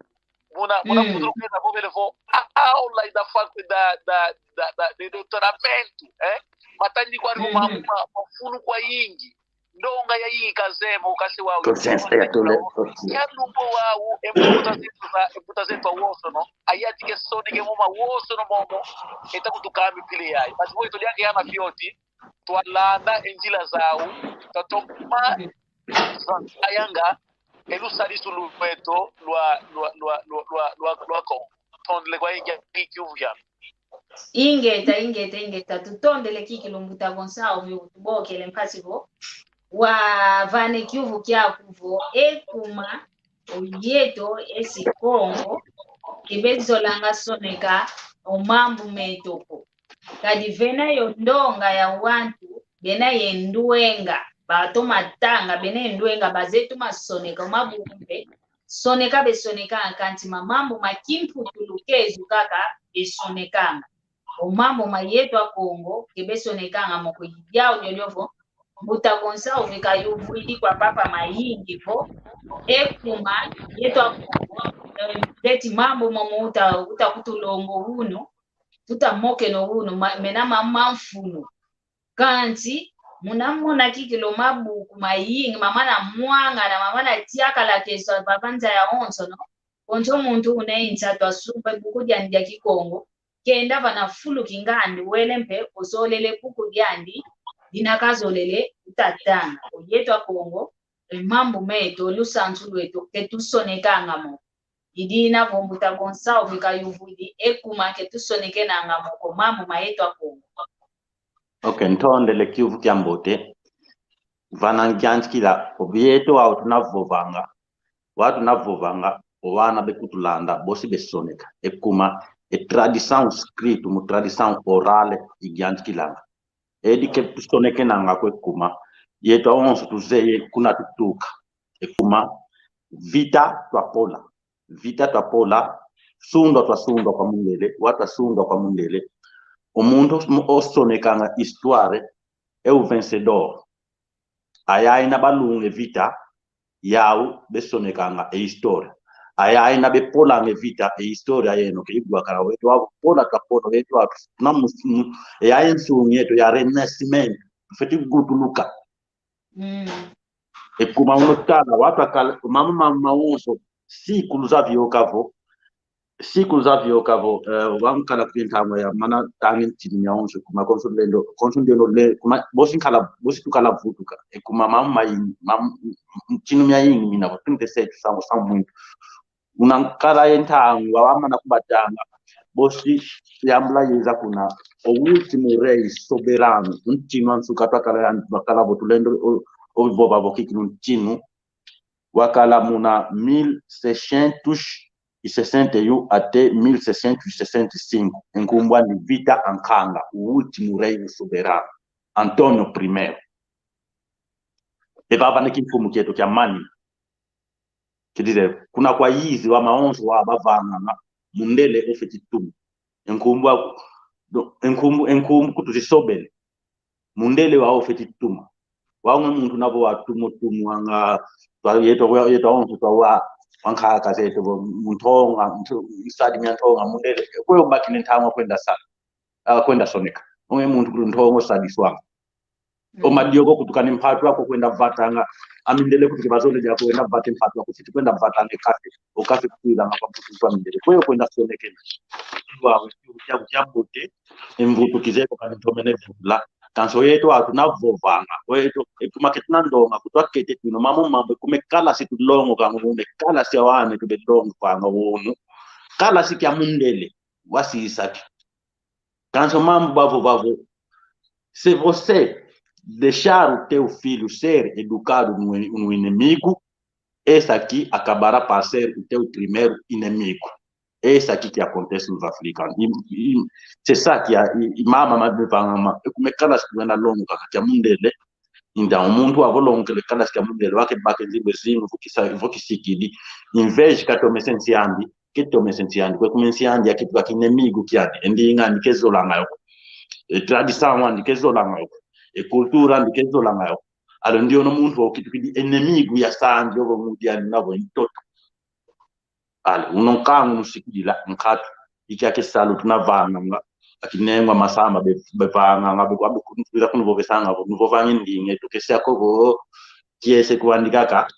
Muna, muna futulu keta vovele vo, a, a, aula da fac-, da, da, da, da, de doutoramento, eh? Matandi kwani mo mambu ma, ma mfunu kwayingi. Ndonga yayingi kazeye mo, kasi wau. Consciência ya tole. Ya lumbu wau, e mbuta zeto za, e mbuta zeto awosono. Ayantika e soneka mo mawosono momo. Eta kutukamba mpila yayi. Basi vo yeto diaka yana fioti. Twalanda e nzila zau, twatoma zayanga e lusadisu lweto lwa, lwa, lwa Kongo. Tondele kwayingi e kiuvu kiame. Ingeta, ingeta, ingeta. Tutondele kikilu mbuta Gonçalves vo utubokele mpasi vo wavane kiuvu kiaku vo ekuma oyeto esi Kongo kebezolanga soneka o mambu meto ko. Kadi vena yo ndonga ya wantu bena ye ndwenga, batoma tanga bena ye ndwenga, baze toma soneka o mabuku mpe soneka besonekanga, kansi ma mambu ma kimputulukezo kaka besonekanga. O mambu ma yeto a Kongo kebesonekanga mo ko. I diau diodiovo mbuta Gonçalves kayuvwidi kwa papa mayingi vo ekuma yeto a Kongo, eh, ndeti mambu momo uta, uta kutulonga unu, tuta mokena unu, ma, mena ma, ma mfunu. Kansi muna mona kikilu mabuku mayingi mamana mwangana, mamana tiakala keso va banza ya onsono. Konso muntu una e nsatu asumba buku diandi dia Kikongo, kenda vana fulu kingandi, wele mpe osolele buku diandi dina kazolele utatanga. O yeto a Kongo, e mambu meto, lusansu lweto ketusonekanga mo. I dina vo mbuta Gonçalves kayuvwidi ekuma ketusonekenanga mo ko mambu ma yeto a Kongo. Ok, ntondele kiuvu kiambote. Vana ngiantikila, o bieto wau tunavovanga. Wau tunavovanga, o wana bekutulanda, bosi besoneka. Ekuma, e tradição escrito, mu tradição oral, igiantikilanga. Edi ketusonekenanga ko ekuma. Yeto awonso tuzeye kuna tutuka. Ekuma, vita twapola. Vita twapola, sundwa twasundwa kwa mundele, wau twasundwa kwa mundele. O muntu os-, osonekanga histoire, é o vencedor. Ayayi ina balunga e vita, yau besonekanga e história. Ayayi ina bepolanga e vita, e história yeno ke igwakala wetu, wau pola twapola wetu, wau tuna mus-, mu-, e yayi nsungi yeto ya renascimento, fwete gutuluka. Mm. Ekuma uno tala, wau twakala, mama, mama, mawonso, sikulu zavioka vo, sikulu zavioka vo, eh, wau nkala kuli ntangwa ya mana tangi ntinu miawonso, kuma konso lendo, konso ndiono le, kuma, bosi nkala, bosi tukala vutuka, ekuma mama, mai, mam-, ntinu miayingi mina vo, trinta e sete, sangu, sangu mwintu. Una nkala ye ntangwa, wamana kubatanga, bosi yambula yeza kuna, o último rei soberano, ntinu ansuka twakala ya, twakala vo tulendo, o, o vova vo kikilu ntinu, wakala muna mil seiscentos e sessenta e um até mil seiscentos e sessenta e cinco, e nkumbu andi Vita Ankanga, o último rei soberano, António primeiro. E vava ne kimfumu kieto kia mani. Quer dizer, kuna kwa yizi wa mawonso wa bavanganga, mundele ofeti tuma. E nkumbu aku, do, e nkumbu, e nkumbu kutu zisobele. Mundele wa ofeti tuma. Wau nge muntu navo wa tumo tumo wanga, twa yeto, yeto awonso twa wa, wankaka zeto, vo, muntonga, ntu-, nsadi mia ntonga, mundele. Kwe obakine ntangwa kwenda sala. Ah, kwenda soneka. Onge muntu kutu ntongo sadiswanga. O madiogo kutu kani mpatu ako kwenda vatanga. A mindele kutu kibazole dia kwenda vate mpatu ako fiti kwenda vatanga e kafe. O kafe kutuilanga kwa mputu kwa mindele. Kweyo kwenda sonekena. Wa, kia, kia mbote. E mvutu kizeko kani ntomene vula. Kansi o yeto atu navovanga. O yeto, e kuma keti na ndonga, kutu akete tino. Mamo mambo, e kuma e kalasi tulongokanga, e kalasi ya wana tubelongokanga unu. Kalasi kia mundele. Wasi isaki. Kansi o mambu bavovavo. Se você deixar o teu filho ser educado no, no inimigo, esse aqui acabará para ser o teu primeiro inimigo. Esse aqui que acontece nos africanos. E, e, cê sabe que a, e, e mama, mas me fala, mama, eu como é que elas que vão longo, que a mundele, então, o mundo avolongele kalasi kia mundele, wake bake nzimbo zingu, vo kisa-, vo kisikidi. Em vez de katomese nsi andi, ketomese nsi andi, kwe kuma nsi andi yakituka kinemigu kiandi, e ndinga andi kezolanga yo. E tradição andi kezolanga yo. E cultura andi kezolanga yo. Alo ndiono muntu okitukidi enemigo ya sandi, ovo mudi andi navo ntoto. Ale, uno nkangu nusikidila, nkatu. Iki ake salu tunavanganga, akinengwa masamba be, bevanganga, be, abe kunuvila kunuvovesanga, vo, nuvovanga ndinga eto, kesi ako vo, kiese kuandika ka,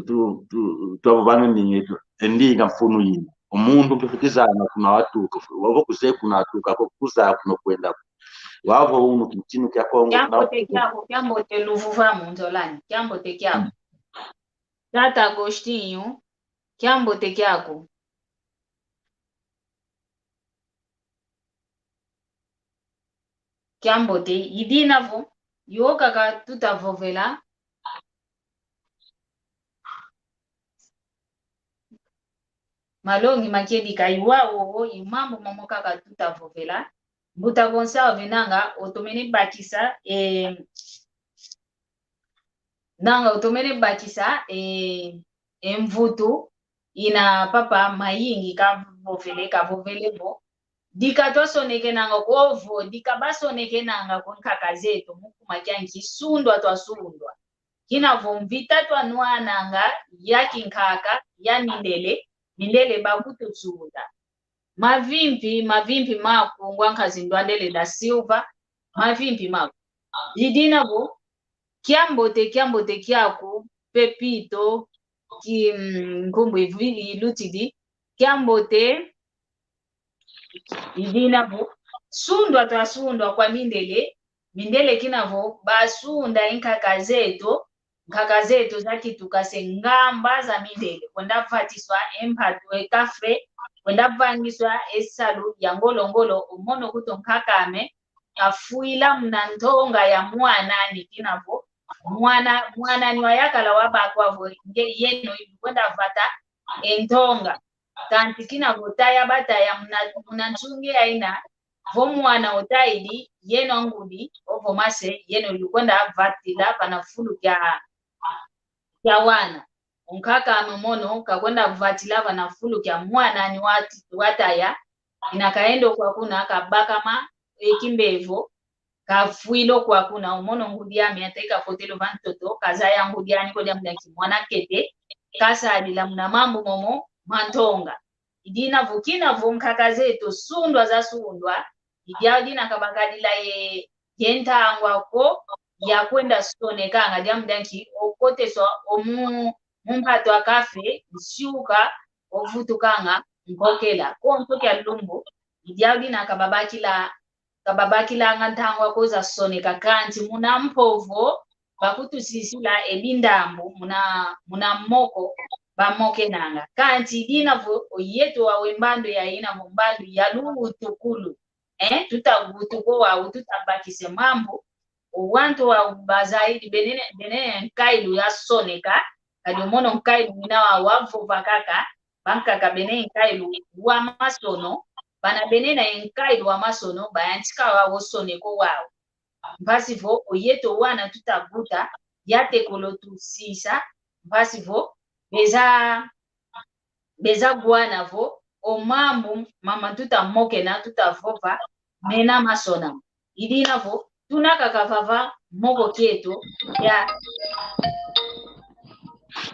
tu, tu, tuavovanga ndinga eto, e ndinga mfunu yina. O muntu mpe kizanga kuna watuka, wavo kuze kuna watuka, ko kuza kuna kwenda. Wavo unu kintinu kia Kongo, kiambote kiaku, kiambote luvuva munzolani, kiambote kiaku. Mm. Tata Agostinho, kiambote kiaku. kiambote, i dina vo, yo kaka tuta vovela. Malongi makedika i wau, i mambu momo kaka tuta vovela. Mbuta Gonçalves nanga otomene bakisa, eh, nanga otomene bakisa, eh, e mvutu ina papa Mayingi kavovele, kavovele vo, dika twasonekenanga ko vo, dika basonekenanga ko nkaka zeto mu kuma kia nki, sundwa twasundwa. Kina vo mvita twanwananga ya kinkaka, ya mindele, mindele bakutusunda. Mavimpi, mavimpi maku, ngwa nkazi Ndwandele da Silva, mavimpi maku. I dina vo, kiambote, kiambote kiaku, Pepito, ki, mm, nkumbu ivi-, ilutidi, kiambote, i dina vo, sundwa twasundwa kwa mindele, mindele kina vo, basunda i nkaka zeto, nkaka zeto zakituka se ngamba za mindele, kwenda vatiswa e mpatu e café, kwenda vangiswa e salu ya ngolo ngolo, o mono kutu nkaka ame, kafwila muna ntonga ya mwan'ani kina vo, mwana, mwan'ani wayakala wabakwa vo, nge yeno ikwenda vata e ntonga. Kanti kina vo taya bataya muna, muna nsungi ya ina, vo mwana otayidi, yeno ngudi, ovo mase, yeno ikwenda vatila vana fulu kia, kia wana. Nkaka ame mono, kakwenda vatila vana fulu kia mwan'ani wati-, wataya, ina kaenda kwa kuna, kabakama, e kimbevo, kafwila kwa kuna, o mono ngudi ame ata i kafotele va ntoto, kazaya ngudi ani ko diambu dia nki mwana kete, kasadila muna mambu momo ma ntonga. I dina vo kina vo nkaka zeto sundwa zasundwa, i diau dina kabakadila ye, ye ntangwa ko, ya kwenda sonekanga diambu dia nki, okoteswa o mu, mu mpatu a café, nsiuka, ovutukanga, nkokela. Konso kia lumbu, i diau dina kababakila kababakilanga ntangwa ko za soneka, kanti muna mpovo bakutusisila e bindambu, muna, muna moko bamokenanga. Kanti dina vo oyeto wau e mbandu ya ina vo mbandu ya luwutukulu. Eh, tutagutuka wau, tutabakisa e mambu. O wantu wau bazayidi bena, bena nkailu ya soneka, kadi o mono nkailu mina wau wavova kaka, bankaka bena nkailu wa masono, bana bena nkailu wa masono, bayantika wau o soneka wau. Mpasi vo, oyeto wana tutaguta, yatekolo tusisa, mpasi vo, beza, beza gwana vo, o mambu mama tutamokena, tutavova, mena masona. I dina vo, tuna kaka vava moko kieto, ya.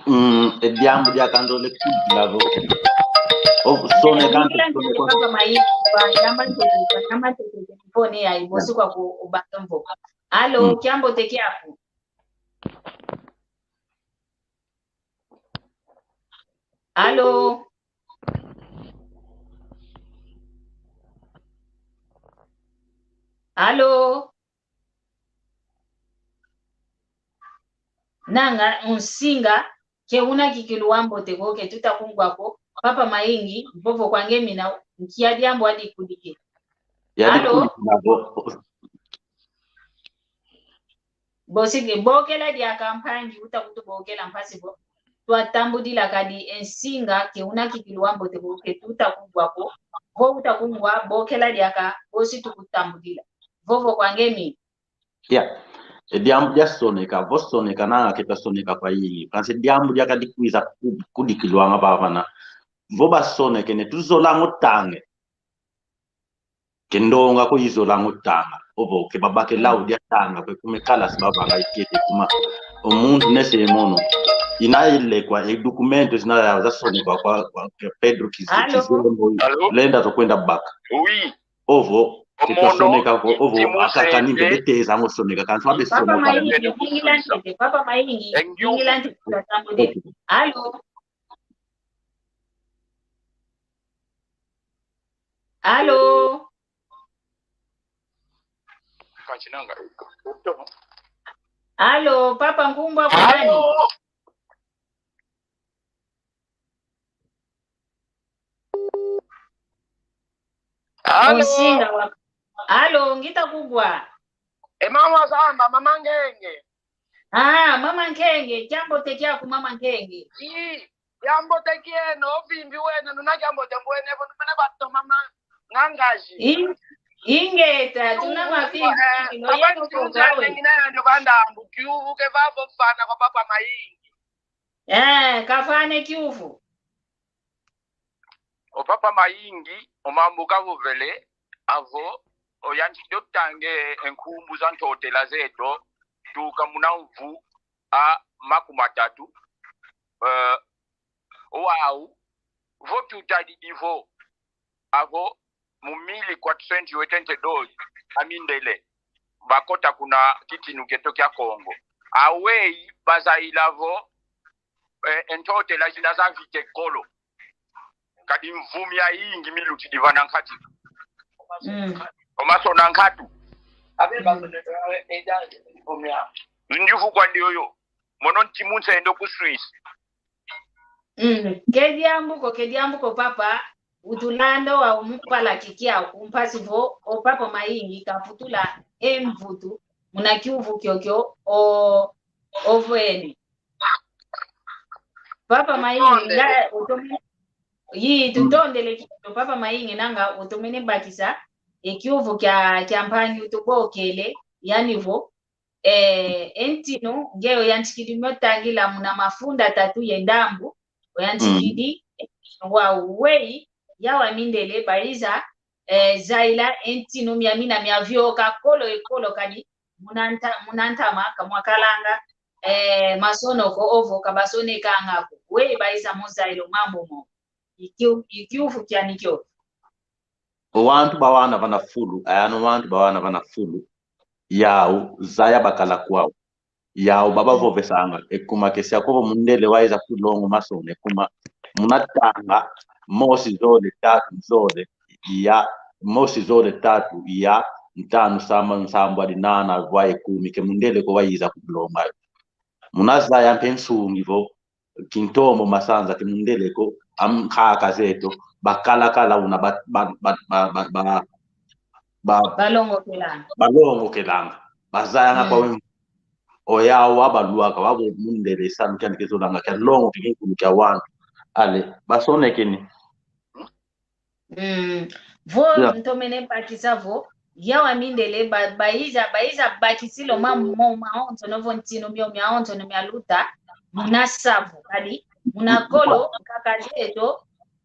Mm, e diambu diaka nzole kudila vo. O, sone kanto, sone kwa. Papa Mayingi, kwa nyama tete, kwa nyama tete, kwa nyama tete, kwa nyama tete, kwa nyama tete. Alo, mm. Kiambote kiaku. Alo. Alo. Nanga, o nsinga, ke una kikilu wambote ko, ke tuta kungwa ko, Papa Mayingi, vovo kwa nge mina, nkia diambu adikudike. Alo? Yadikudike na vo. Bosi ke, bokela diaka mpangi, uta kutubokela mpasi vo. Twatambudila kadi e nsinga, ke una kikilu wambote ko, ke tuta kungwa ko, vo uta kungwa, bokela diaka, bosi tukutambudila. Vovo kwa nge mina. Ya. E diambu dia soneka, vo soneka nanga ke twasoneka kwa yingi. Kansi diambu diaka dikwiza ku-, kudikilwanga vavana. Vo basoneke ne tuzolanga o tanga. Ke ndonga ko izolanga o tanga. Ovo ke babake lau dia tanga, kwe kuma e kalasi bavanga ikete kuma. O muntu nese mono. Ina ilekwa e dokumento zina zasonekwa kwa, kwa, kwa Pedro Kize-, Kizembo. Alo? Lenda zo kwenda baka. Oui. Ovo, ke twasoneka ko, ovo, akaka ni bebe teza ngo soneka, kansi wabe soneka. Papa Mayingi, yingila ntete, Papa Mayingi, yingila ntete, tutambude. Alo? Alo? Alo, Papa, nkumbu aku nani? Alo? Onsinga wa-, alo, ngita kugwa. E mama Zamba, mama Nkenge. Ah, mama Nkenge, kiambote kiaku mama Nkenge. Ii, kiambote kieno, ovimbi wene, nuna kiambote mbwene, vo numene bato mama Ngangazi. In-, ingeta, tuna mavimbi, eh, no papa yeno Nzunza koko awe. Nengina yandi vandambu, kiuvu ke vavo vana kwa papa Mayingi. Eh, kavane kiuvu. O papa Mayingi, o mambu kavovele, avo, oyantikidi otange e nkumbu za ntotela zeto, tuka muna mvu a makumatatu, eh, wau, vo tutadidi vo, avo, mu mille quatorcento e oitenta e dois, amindele, bakota kuna kitinu kieto kia Kongo. Aweyi, bazayila vo, eh, e ntotela zina zavita e kolo. Kadi mvu miayingi milutidi vana nkati. Mm. O masona nkatu. Mm. Njufu kwandi yoyo. Mono nti mu nsendo ku Suisse. Mm. Ke diambu ko, ke diambu ko, papa. Utulanda wa umupala kikia kumpasi vo, o papa Mayingi kaputula e mvutu, muna kiuvu kiokio, o, ovwene. Papa Mayingi, nga, utomene, yi, tutondele kio, papa Mayingi, nanga utomene bakisa e kiuvu kia, kia mpangi utubokele, yani vo, eh, e ntinu, nge oyantikidi mio tangila muna mafunda tatu ye ndambu, oyantikidi, mm, wa weyi, yawa mindele, bayiza, eh, zayila e ntinu miamina miavioka kolo e kolo kadi muna nta-, muna ntama kamwakalanga, eh, masonoko ovo kabasonekanga ko. Weyi bayiza mo zayila o mambu mo. I kiu-, i kiuvu kiani kio. O wantu bawana vana fulu, ayano wantu bawana vana fulu. Yau, zaya bakala kwau. Yau babavovesanga, ekuma kesia kovo mundele waiza kulongo masone kuma munatanga mosi zole tatu zole ya mosi zole tatu ya ntanu samba nsambwadi nana vwa ekumi ke mundele ko waiza kulonga. Munazaya mpe nsungi vo kintombo masanza ke mundele ko ankaka zeto bakalakala una ba, ba, ba, ba, ba, ba, ba, balongokelanga. Balongokelanga. Bazayanga, mm, kwa wemvu. Oyau wabaluaka, wabo mundele salu kiani kizolanga, kia longo kikinkulu kia wantu. Ale, basonekene. Mm. Vo, ya, ntomene bakisa vo, yawa mindele ba, baiza, baiza bakisila o ma, mo, maonsono vo ntinu mio miaonsono mialuta, muna savu, kadi, muna kolo, nkaka zeto,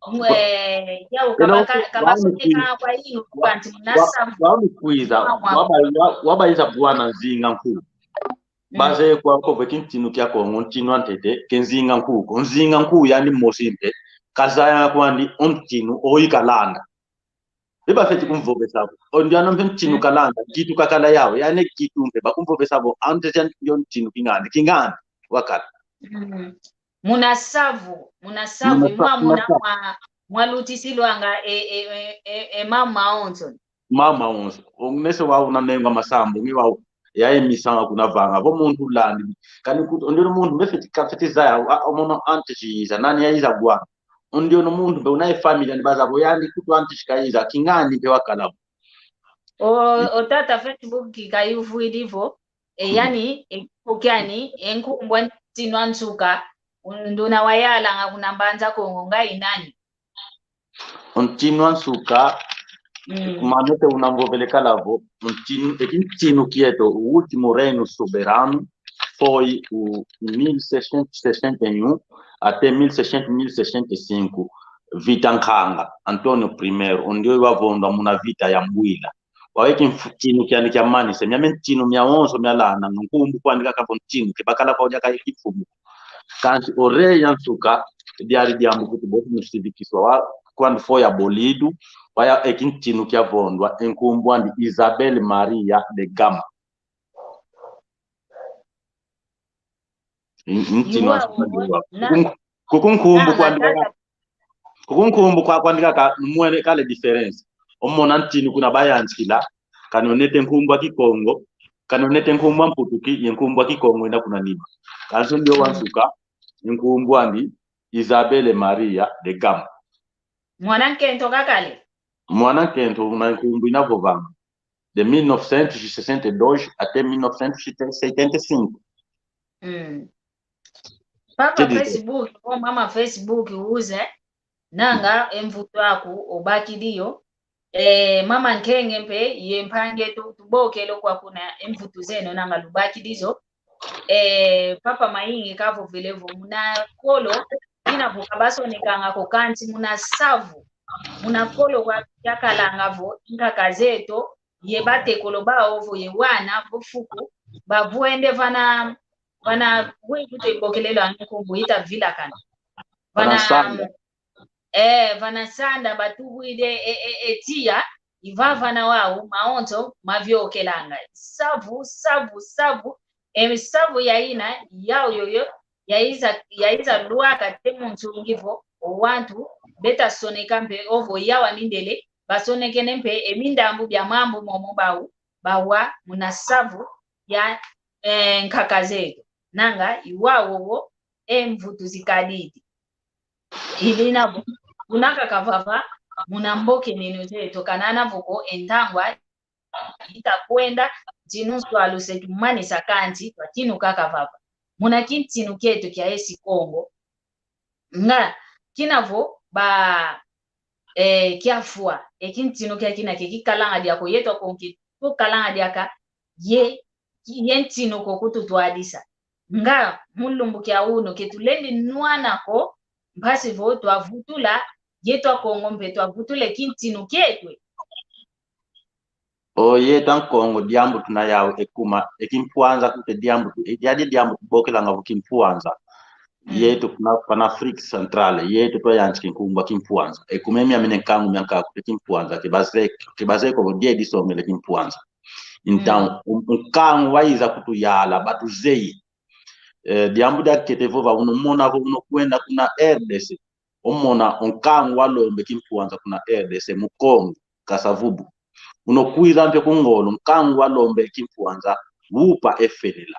Mwe, yau, kaba, ka-, kabasoneka kwa inu, kanti muna samu. Wamukwiza, waba, wa-, wabaiza bwana Nzinga Nkuwu. Mm. Baze kwa kove kintinu kia Kongo, ntinu antete, ke Nzinga Nkuwu ko. Nzinga Nkuwu yani mosi mpe, kazaya kwandi o ntinu, oyi kalanda. Beba feti kumvovesa ko. Ondi ano mpe ntinu kalanda, kitu kakala yau, yani kitu mpe, bakumvovesa ko, ante tia ndio ntinu kingandi, kingandi, wakala. Mm. Muna savu, muna savu, muna sa-, mwa, muna muna sa- mwa, mwa lutisilwanga e, e, e, e, e mama onso. Mama onso. Ongnese wau na mengo a masambu, ngi wau ya e misanga kuna vanga. Vo muntu landi. Kani kutu, ondi ono muntu mbe feti ka feti zaya, a, omono ante chiza, nani ya iza gwa. Ondi ono muntu mbe una e familia ni baza bo yandi kutu ante chika iza, kingani mpe wakala bo. O, o tata Facebook kayuvwidi vo, e, yani, e, kiani, e nkumbu a ntinu a nsuka, unduna wayalanga kuna Mbanza Kongo, ngai nani? O ntinu a nsuka, mm, kuma mete una mvovele kala vo, o ntinu, e kintinu kieto, o último reino soberano, foi o mil seiscentos e sessenta e um até mil seiscentos, mil seiscentos e cinco, Vita Nkanga, António Primeiro, ondi oyu wavondwa muna vita ya Mbwila. Wau e kimfu-, ntinu kiani kiamanisa, miame ntinu miawonso mialandanga, nkumbu kwandi kaka vo ntinu, ke bakala kwau diaka e kimfumu. Kansi o rei a nsuka, diadi diambu kuti bosi musivikiswa wa, quando foi abolido, wau e kintinu kiavondwa, e nkumbu andi Isabel Maria de Gama. N-, ntinu a nsuka. Kuku nkumbu kwandi kaka, kuku nkumbu kwa kwandi kaka, mwene kale diferença. Omona ntinu kuna bayantikila, kani onete nkumbu a Kikongo, kani onete nkumbu a Mputuki, ye nkumbu a Kikongo ina kuna nima. Kansi ndio wa nsuka, nkumbu andi Isabel Maria de Gama. Mwana nkento kakale? Mwana nkento una nkumbu ina vovanga. de mil novecentos e sessenta e dois até mil novecentos e setenta e cinco. Mm. Papa Facebook, o mama Facebook uze, nanga e mvutu aku obakidi yo. E, mama Nkenge mpe ye mpangi eto tubokele kwa kuna e mvutu zeno nanga lubakidi zo. E, Papa Mayingi kavovele vo muna kolo, kina vo ka basonekanga ko kansi muna savu. Muna kolo kwa kiakalanga vo nkaka zeto, ye batekolo bao vo ye wana, vo fuku, bavwende vana, vana, we kute bokelelo anu kumbu ita vilakana. Vana, vana sanda. Eh, vana sanda batubwide e, e, e tiya, i vavana wau, mawonso, maviokelanga. Savu, savu, savu, e savu yaina, yau yoyo, yaiza, yaiza lwaka te mu nsungi vo, o wantu, beta soneka mpe, ovo yawa mindele, basonekene mpe, e mindambu bia mambu momo bau, bawa, muna savu, ya, eh, nkaka zeto. Nanga, i wau wowo, e mvutu zikadidi. Ilina vo, kuna kaka vava, muna mboke neno zeto, kanana vo ko e ntangwa, ita kwenda, ntinu nswalu se tumanisa kansi, twa kinu kaka vava. Muna kintinu kieto kia esi Kongo. Nga, kina vo, ba, eh, kiafwa, e kintinu kia kina ke kikalanga diako, yeto akonki, tukalanga diaka, ye, ye ntinu ko kututwadisa. Nga, mu lumbu kia unu, ke tulendi nwana ko, mpasi vo twavutula, yeto akongo mpe twavutule kintinu kietwe. O yeto ankongo diambu tuna yau ekuma, e kimpwanza kute diambu tu, e, yadi diambu tubokelanga vo kimpwanza. Mm. Yeto kuna, pana Afrique Centrale, yeto twayantika nkumbu a kimpwanza. Ekuma e miamina nkangu mianka kute kimpwanza, ke bazeko, ke bazeko vo die disongele kimpwanza. Então, mm, um, um nkangu waiza kutuyala, batuzeye. Eh, diambu diakete vova, uno mona vo uno kwenda kuna R D C. Umona o nkangu walombe kimpwanza kuna R D C, Mukongo, kasa-vubu. Uno kwiza mpe ku Ngolo, nkangu walombe kimpwanza, wupa efenela.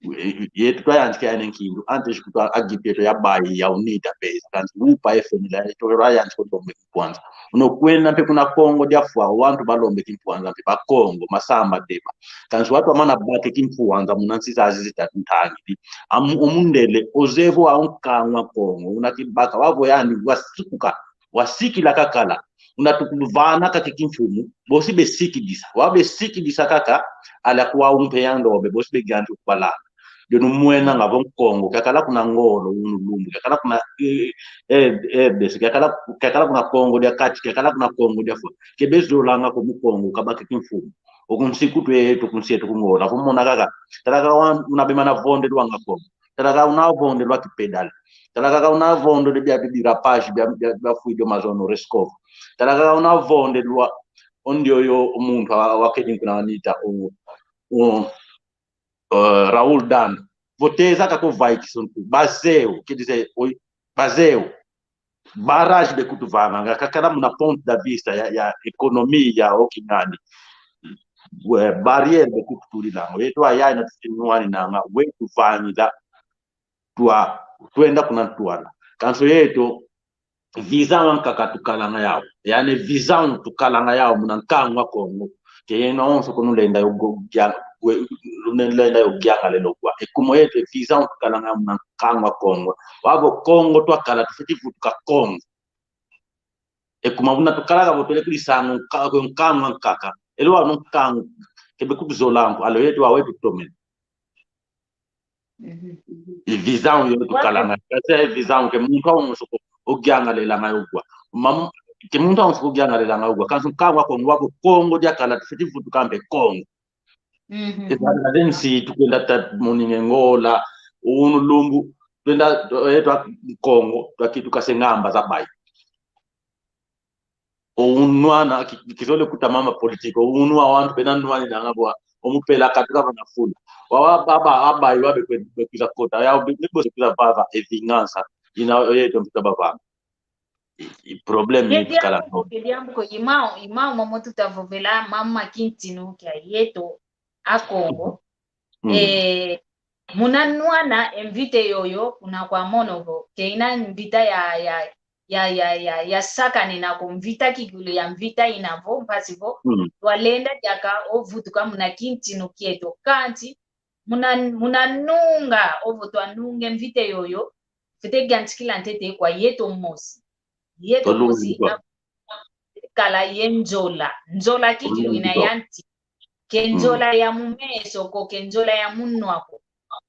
E, e, yeto twayantika yane nkindu, antes kutu a, a gripe eto ya bayi, ya UNITA beza, kansi wupa efenela, yeto twayantika lombe kimpwanza. Uno kwenda mpe kuna Kongo dia Fwa, wantu balombe kimpwanza mpe, Bakongo, Masamba, Deba. Kansi wantu wamana baka e kimpwanza muna nsi zazi zitatu ntangidi. Amu, o mundele, ozeye vo wau nkangu a Kongo, una kibaka, wau vo yandi, wasikuka, wasikila kakala. Una tukuvana kaka e kimfumu, bosi besikidisa. Wau besikidisa kaka, ala kwa umpe yandi obe, bosi beganti kubalana. Dio numwena nga vo Nkongo, kiakala kuna Ngolo, unu lumbu, kiakala kuna, eh, eh, R D C, kiakala, kiakala kuna Kongo dia Kati, kiakala kuna Kongo dia Fwa. Ke bezolanga ko Mukongo, kabaka e kimfumu. Oku nsi kutu yeto, ku nsi yeto ku Ngolo. Avo mona kaka, tala kaka wa, una bemana vondelwanga Kongo. Tala kaka una vondelwa kipedale. Tala kaka una vondelwa bia, bia, bia rapaz, bia, bia, bia fui dio mazono Rescova. Tala kaka una vondelwa, o ndioyo muntu wa, wakedi kuna anita, o, o, eh, Raul Dando. Vo teza kako vai kisuntu. Bazeu, quer dizer, oi, bazeu. Barrage bekutuvanga, nga kakala muna ponto da vista ya, ya economia, o kingani. We, barrière bekututulilanga. Yeto ayaya na tutinwani nanga, we tuvangila, twa, twenda kuna ntwala. Kansi yeto, visão ankaka tukalanga yau. Yane visão tukalanga yau muna nkangu a Kongo. Ke yeno onso ko nulenda yo go, gia, we, nulenda yo giangalelo kwa. Ekuma yeto e visão tukalanga yau muna nkangu a Kongo. Wau vo Kongo twakala tufwete vutuka Kongo. Ekuma una tukala kavo twele kuli sangu nka-, nkangu ankaka. Elo wau nkangu, ke bekutuzola mpo, alo yeto wau wetu tomene. Mhm. E visão yo tukalanga. Kasi e visão ke muntu awonso ko ogiangalelanga yo kwa. Mam-, ke muntu awonso ko ogiangalelanga yo kwa. Kansi nkangu a Kongo wau vo Kongo diakala tufwete vutuka mpe Kongo. Mhm. Ezalele nsi tukwenda ta moninga Ngola, unu lumbu, twenda, eh, twa Kongo, twakituka se ngamba za bayi. O unwana, ki-, kizole kuta mama politique, o unu awantu bena nwaninanga bwa, o mupela katuka vana fula. Wa, wa, baba, abayi wa bekwe, bekwiza kota, ya, be, bekwiza vava, e vingança, ina, oye, to mpita bavanga. I, i problème ni tukala ko. Ke diambu ko, i mau, i mau momo tutavovela, mama kintinu kia yeto, a Kongo. Mm. Eh, muna nwana e mvita yoyo, kuna kwa mono vo, ke ina mvita ya, ya, ya, ya, ya, ya sakanena ko mvita kikilu ya mvita ina vo, mpasi vo, mm, twalenda diaka o vutuka muna kintinu kieto. Kansi, muna, muna nunga, ovo twanunge mvita yoyo, fwete yantikila ntete kwa yeto mosi. Yeto mosi, na kala ye nzola. Nzola kikilu ina ya nti. Ke nzola ya mu meso ko, ke nzola ya munwa ko.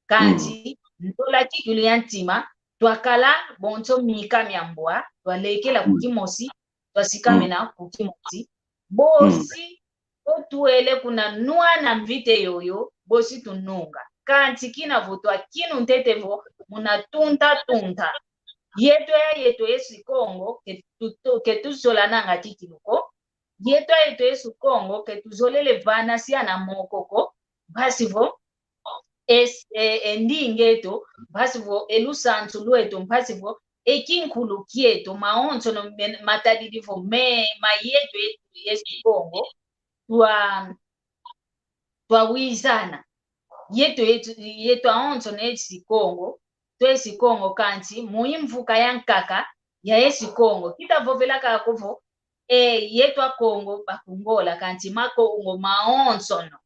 Kansi, nzola kikilu ya ntima, twakala bonso mika mia mbwa, twalekela ku kimosi, twasikamena ku kimosi. Bosi, o twele kuna nwana mvita yoyo, bosi tununga. Kansi kina vo twakinu ntete vo, muna tunta tunta. Yeto ya yeto esi Kongo, ke tu, tu, ke tuzolananga kikilu ko. Yeto ya yeto esi Kongo, ke tuzolele vana siana moko ko. Mpasi vo, es-, e, e ndinga eto, mpasi vo, e lusansu lweto, mpasi vo, e kinkulu kieto, mawonsono men-, matadidi vo, me, ma yeto, yeto, esi Kongo, twa, twawizana. Yeto, yeto, yeto awonsono esi Kongo, twesi Kongo kansi, mu imvuka ya nkaka, ya esi Kongo. Kita vovela kaka vo, e, yeto a Kongo, bakungola kansi, ma Kongo, mawonsono.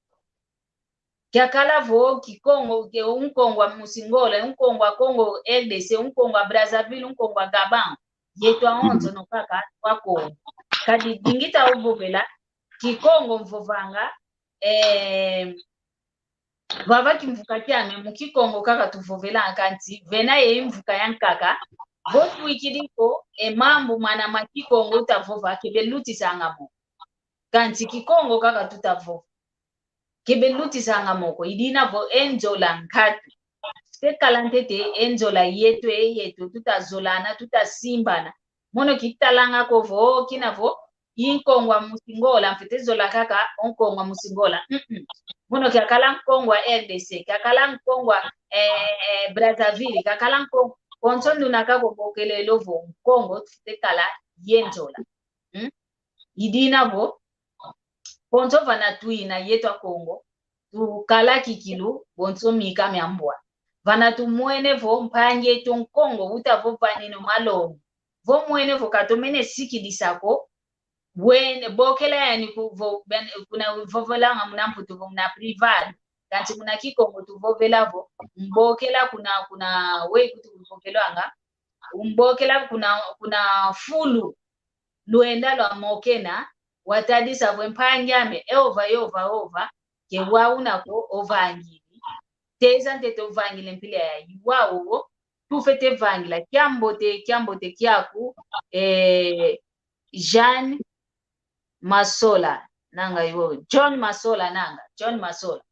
Kiakala vo Kikongo, ke, un Kongo a Musingola, un Kongo a Congo R D C, un Kongo a Brazzaville, un Kongo a Gabon. Yeto awonsono kaka twa Kongo. Kadi dingita uvovela, Kikongo mvovanga, eh, vava kimvuka kiame mu Kikongo kaka tuvovela kansi, vena ye imvuka ya nkaka, vo twikidi ko, e mambu mana ma Kikongo utavova, ke belutisanga mo. Kansi Kikongo kaka tutavova. Ke belutisanga mo ko, i dina vo e nzola nkatu. Fwete kala ntete e nzola yeto, e yeto, tutazolana, tutasimbana. Mono kitalanga ko vo, kina vo, i Nkongo a Musingola, mfwete zola kaka o Nkongo a Musingola. Mm-mm. Mono kiakala Nkongo a R D C, kiakala Nkongo a, eh, eh, Brazzaville, kiakala Nkongo, konso nduna kaka o bokelelo vo Nkongo, tufwete kala ye nzola. Hmm? I dina vo, konso vana twina yeto a Kongo, tukala kikilu, bonso mika mia mbwa. Vana tumwene vo, mpangi eto Nkongo, utavovanina o malongi. Vo mwene vo katomene sikidisa ko, wene, bokela yani ku, vo, ben, kuna vovelanga muna Mputu vo muna privado. Kansi muna Kikongo tuvovela vo, mbokela kuna, kuna, we kutu kuvovelwanga, mbokela kuna, kuna fulu, lwenda lwa mokena, watadisa vo mpangi ame, e ova, e ova, ova, ke wau una ko ovangili. Teza ntete ovangile mpila ya iwa owo, tufwete vangila, kiambote, kiambote kiaku, eh, Jean Masola, nanga yo, John Masola, nanga, John Masola.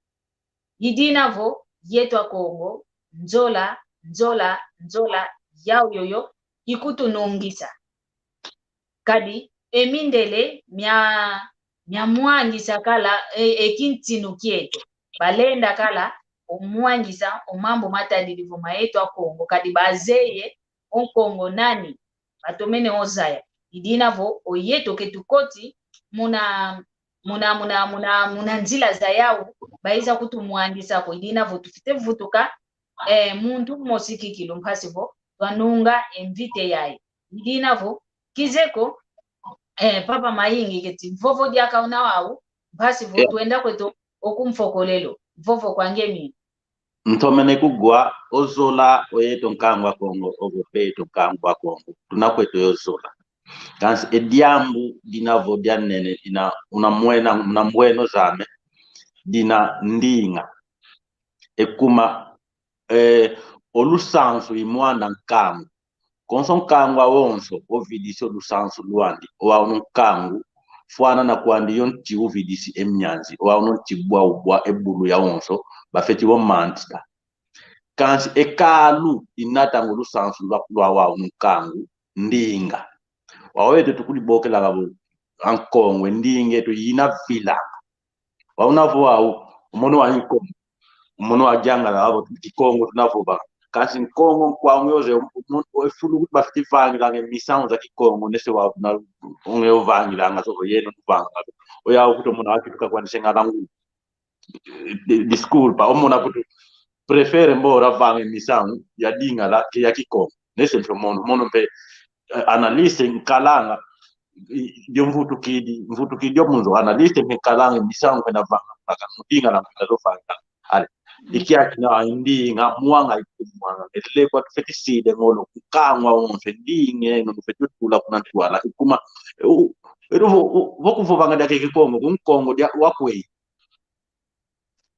I dina vo, yeto a Kongo, nzola, nzola, nzola, yau yoyo, ikutunungisa. Kadi, e mindele, mia, mia mwangisa kala, e, e kintinu kieto. Balenda kala, o mwangisa, o mambu matadidi vo ma yeto a Kongo. Kadi bazeye, o Nkongo nani? Batomene ozaya. I dina vo, o yeto ke tukoti, muna, muna, muna, muna, muna nzila za yau, baiza kutumwangisa ko. I dina vo tufwete vutuka, eh, muntu mosi kikilu mpasi vo, twanunga e mvita yayi. I dina vo, kizeko, eh, Papa Mayingi keti, vovo diaka una wau, mpasi vo, yeah, twenda kweto, oku mfokolelo, vovo kwa nge mina. Ntomene kugwa, ozola, o yeto nkangu a Kongo, ovo mpe yeto nkangu a Kongo, tuna kweto yozola. Kansi e diambu dina vo dia nene, dina una mwena, una mweno zame, dina ndinga. E kuma, eh, o lusansu i mwanda nkangu. Konso nkangu awonso ovidisi o lusansu lwandi, o wau no nkangu, fwana na kwandi yo nti uvidisi e mianzi, o wau no nti bwa ubwa e bulu yawonso, bafeti wo mantida. Kansi e kalu inatanga o lusansu lwa, lwa wau no nkangu, ndinga. Wau eto tukulibokela vo, a Nkongo, e ndinga eto ina vilanga. Wau una vo wau, o mono wa Nkongo, o mono wa Jangala, wau Kikongo tuna vova. Kansi Nkongo nkwau nge oze, o, o, o, e fulu kuti bafiti vangilanga e misamu za Kikongo, nese wau una, o nge ovangilanga, so, o yeno tuvanga. O yau kuti o mono wa kituka kwandi se Ngala Ngulu. Di-, desculpa, o mono kuti prefere mbora vanga e misamu ya Lingala ke ya Kikongo. Nese mpe mono, mono mpe eh, analyste nkalanga, i-, dio mvutukidi, mvutukidi dio mu nzo analyste mpe nkalanga, misangu kwenda vanga, mpaka mudinga na mpaka zo fanga. Ale. Mm. Ikiaki na ndinga, mwanga ikumwanga, ele kwa tufeti side ngolo, kukangwa onse, ndinge, no tufeti tula kuna ntwala, ikuma, u-, u-, vo, vo, vo kuvovanga dia Kikongo, ku Nkongo dia, wakwe.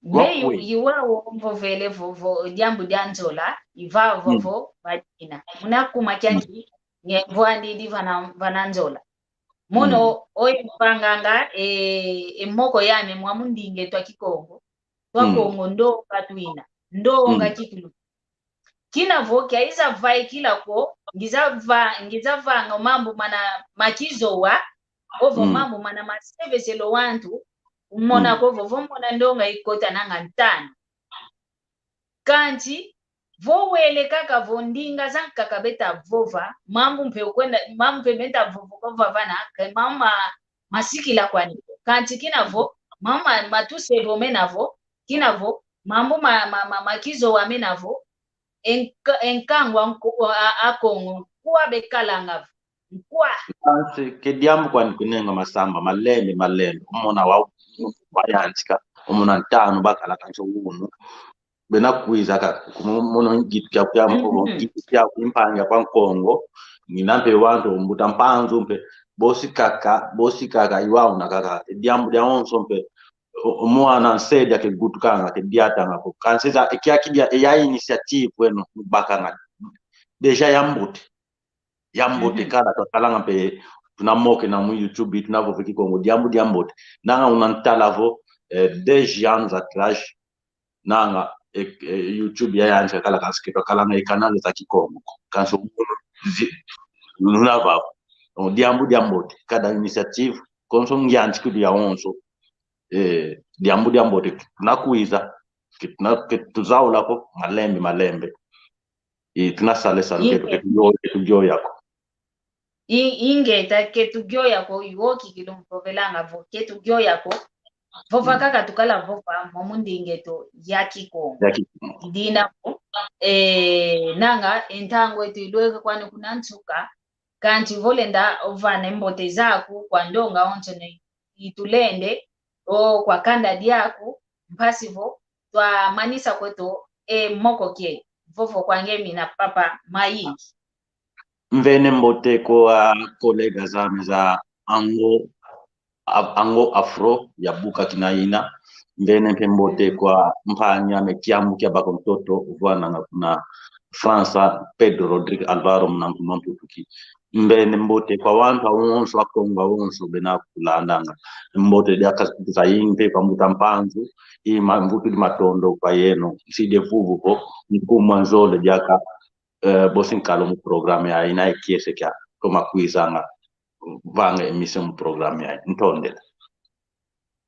Meyi wakwe. Iwa wo mvovele vo, vo, diambu dia nzola, iva vo, mm, vo, badina. Muna kuma kiaki, nge mvwandidi vana, vana nzola. Mono, mm, oyo mvanganga, e, e moko yame mwa mundinga twa Kikongo. Twa, mm, Kongo ndonga twina. Ndonga, mm, kikilu. Kina vo kiaiza vaikila ko, ngiza va-, ngiza vanga mambu mana makizowa, ovo, mm, mambu mana maseveselo wantu, umona, mm, ko vo, vo mona ndonga ikota nanga ntanu. Kanti, vo wele kaka vo ndinga zankaka beta vova, mambu mpe ukwenda, mambu mpe beta vovo ko vavana, ke mambu ma-, masikila kwani. Kanti kina vo, mambu ma-, matusevomena vo, kina vo, mambu ma-, ma-, ma-, makizowamena vo, enk-, enkangwa nko-, a, a Kongo, nkwa bekalanga vo, nkwa. Kansi, ke diambu kwani kunenga masamba, malembe, malembe. Umona wa, wayantika, umona ntanu bakala kansi unu. Bena kwiza ka, kumo-, mono ngitu kia, kia mpo, mhm, ngitu kia kumpanga kwa Nkongo, ngina mpe wantu, mbuta Mpanzu mpe, bosi kaka, bosi kaka, iwa una kaka, diambu diawonso mpe, o-, o mwana nsedi ake gutukanga, ke diatanga ko. Kansi za, ekiaki dia, eya initiative eno, bakanga. Déjà yambote. Yambote, mhm, kala twatalanga mpe, tunamokena mu YouTube, tunavova Kikongo, diambu diambote. Nanga una ntala vo, eh, dez anos atrás, nanga, eh, eh, YouTube yayantika kala kansi ke twakalanga e canal za Kikongo. Kansi zi-, luna vavo. O, diambu diambote, kada initiative, konso ngiantikilu yawonso. Eh, diambu diambote, nakwiza, ke tuna-, ke tuzaula ko, malembe, malembe. I, tunasala salu, ketu, ketu gyo-, ketu gyoya ko. I, ingeta, ketu gyoya ko, iwo kikilu mvovelanga vo, ketu gyoya ko. Vova, mm, kaka tukala vova, mwa mundinga eto ya Kikongo. Ya Kikongo. Idina vo, eh, nanga, e ntangu eto ilweke kwani kuna nsuka, kanti vo lenda ovana e mbote zaku kwa ndonga onso ne itulende, o kwa kanda diaku, mpasi vo twamanisa kweto e moko kieto. Vovo kwa nge mina papa Mayingi. Mvene mbote kwa colega zame za Ango, a-, Ango Afro ya buka kina ina. Mvene mpe mbote kwa mpangi ame Kiambu kia Bakontoto, uvwananga kuna França, Pedro Rodrigue Alvaro, muna nkumbu a Mputuki. Mvene mbote kwa wantu awonso, Akongo awonso bena kulandanga. Mbote diaka zayingi mpe kwa mbuta Mpanzu, i ma-, mvutudi matondo kwa yeno, nsidi vuvu vo, nkumbu a nzole diaka, eh, bosi nkalo mu programa yayi, na e kiese kia toma kwizanga vanga emission mu programa yayi. Ntondele.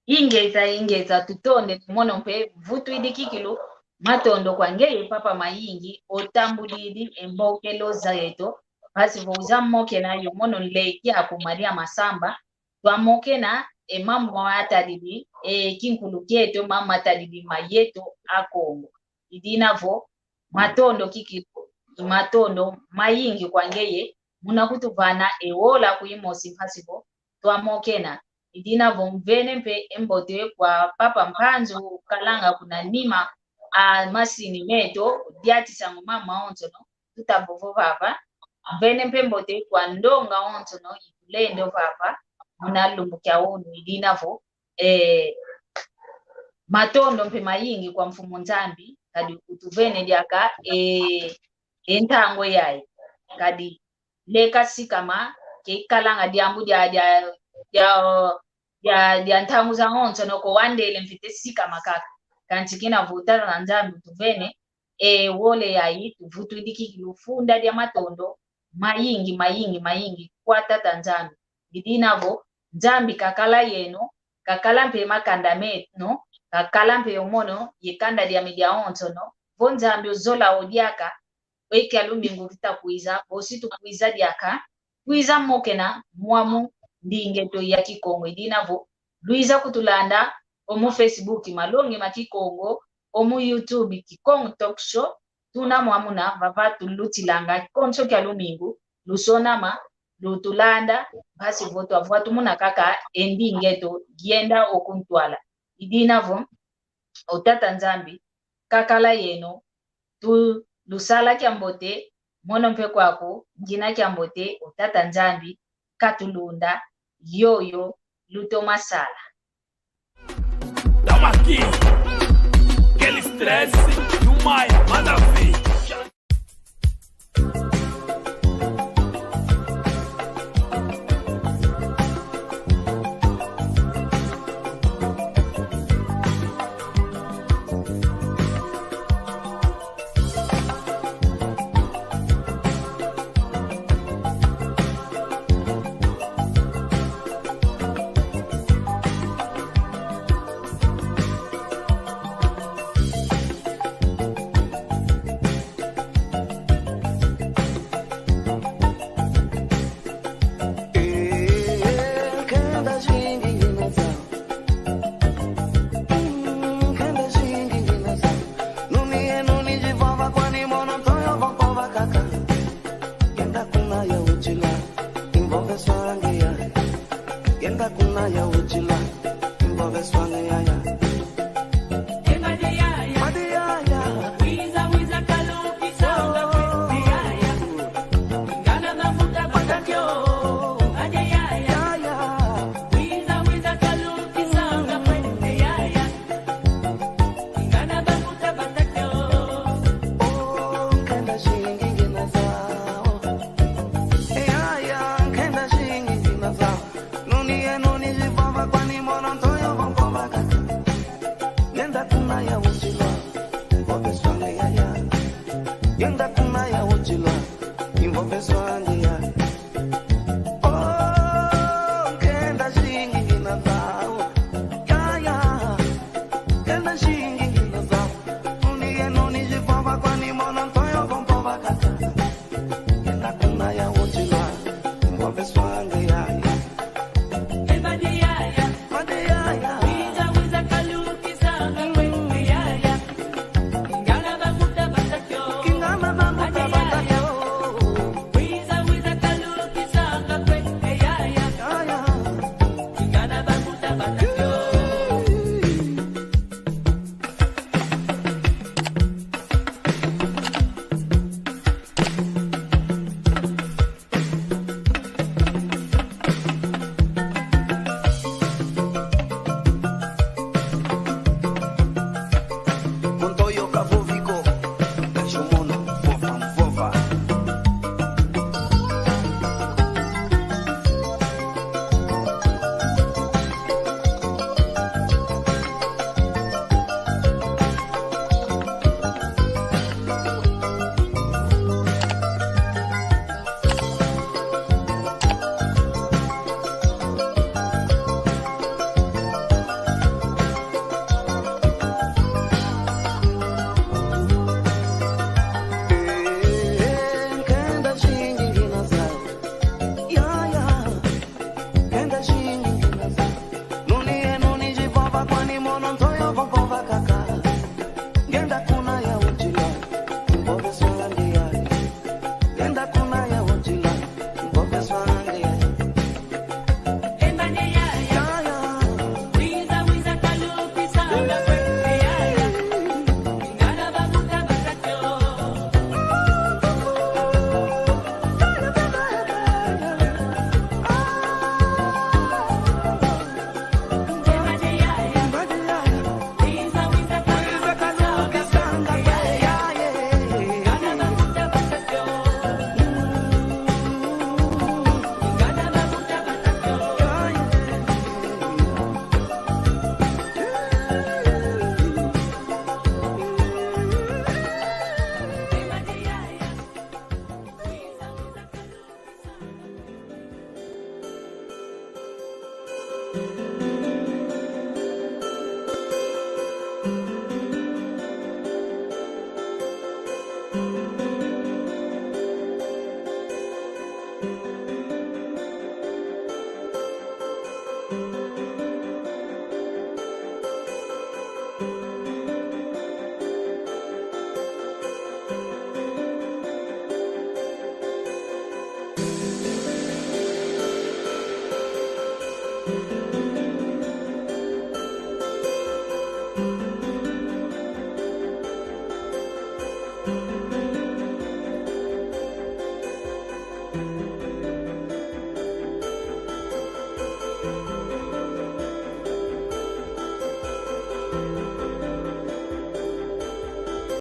Ingeta, ingeta, tutonde, mono mpe vutwidi kikilu, matondo kwa ngeye papa Mayingi, otambudidi e mbokelo zeto, mpasi vo uza mokena yo mono nleki aku Maria Masamba, twamokena e mambu matadidi e kinkulu kieto, mambu matadidi ma yeto Akongo. Idina vo, matondo kikilu, matondo mayingi kwa ngeye, muna kutuvana e wola ku imosi mpasi vo twamokena. Idina vo mvene mpe e mbote kwa papa Mpanzu kalanga kuna nima a masini meto, diatisa ngo mama onsono, tuta vovo vava. Mvene mpe mbote kwa ndonga onsono, itulendo vava, muna lumbu kia unu. Idina vo, eh, matondo mpe mayingi kwa Mfumu Nzambi, kadi utuvene diaka, eh, e ntangu yayi. Kadi leka sikama, ke ikalanga diambu dia, dia, dia, dia, dia ntangu zawonsono ko, wandele mfite sikama kaka. Kansi kina vo Tata Nzambi utuvene, e wole yayi, tuvutwidi kikilu funda dia matondo mayingi, mayingi, mayingi kwa Tata Nzambi. Idina vo, Nzambi kakala yeno, kakala mpe makanda meno, kakala mpe yo mono ye kanda diame diawonsono, vo Nzambi ozola o diaka, e kia lumingu kita kwiza, bosi tukwiza diaka, kwiza mokena mwamu ndinga eto ya Kikongo. Idina vo, lwiza kutulanda omu Facebook, Malongi ma Kikongo, omu YouTube, Kikongo Talk Show, tuna mwamuna vava tulutilanga konso kia lumingu, lusonama, lutulanda, mpasi vo twavwa tumona kaka e ndinga eto dienda okuntwala. I dina vo, o Tata Nzambi, kakala yeno, tu lusala kiambote, mono mpe kwaku, ngina kiambote, o Tata Nzambi, katulunda, yoyo, lutoma sala. Dama King, aquele stress, no Maia, manda ver.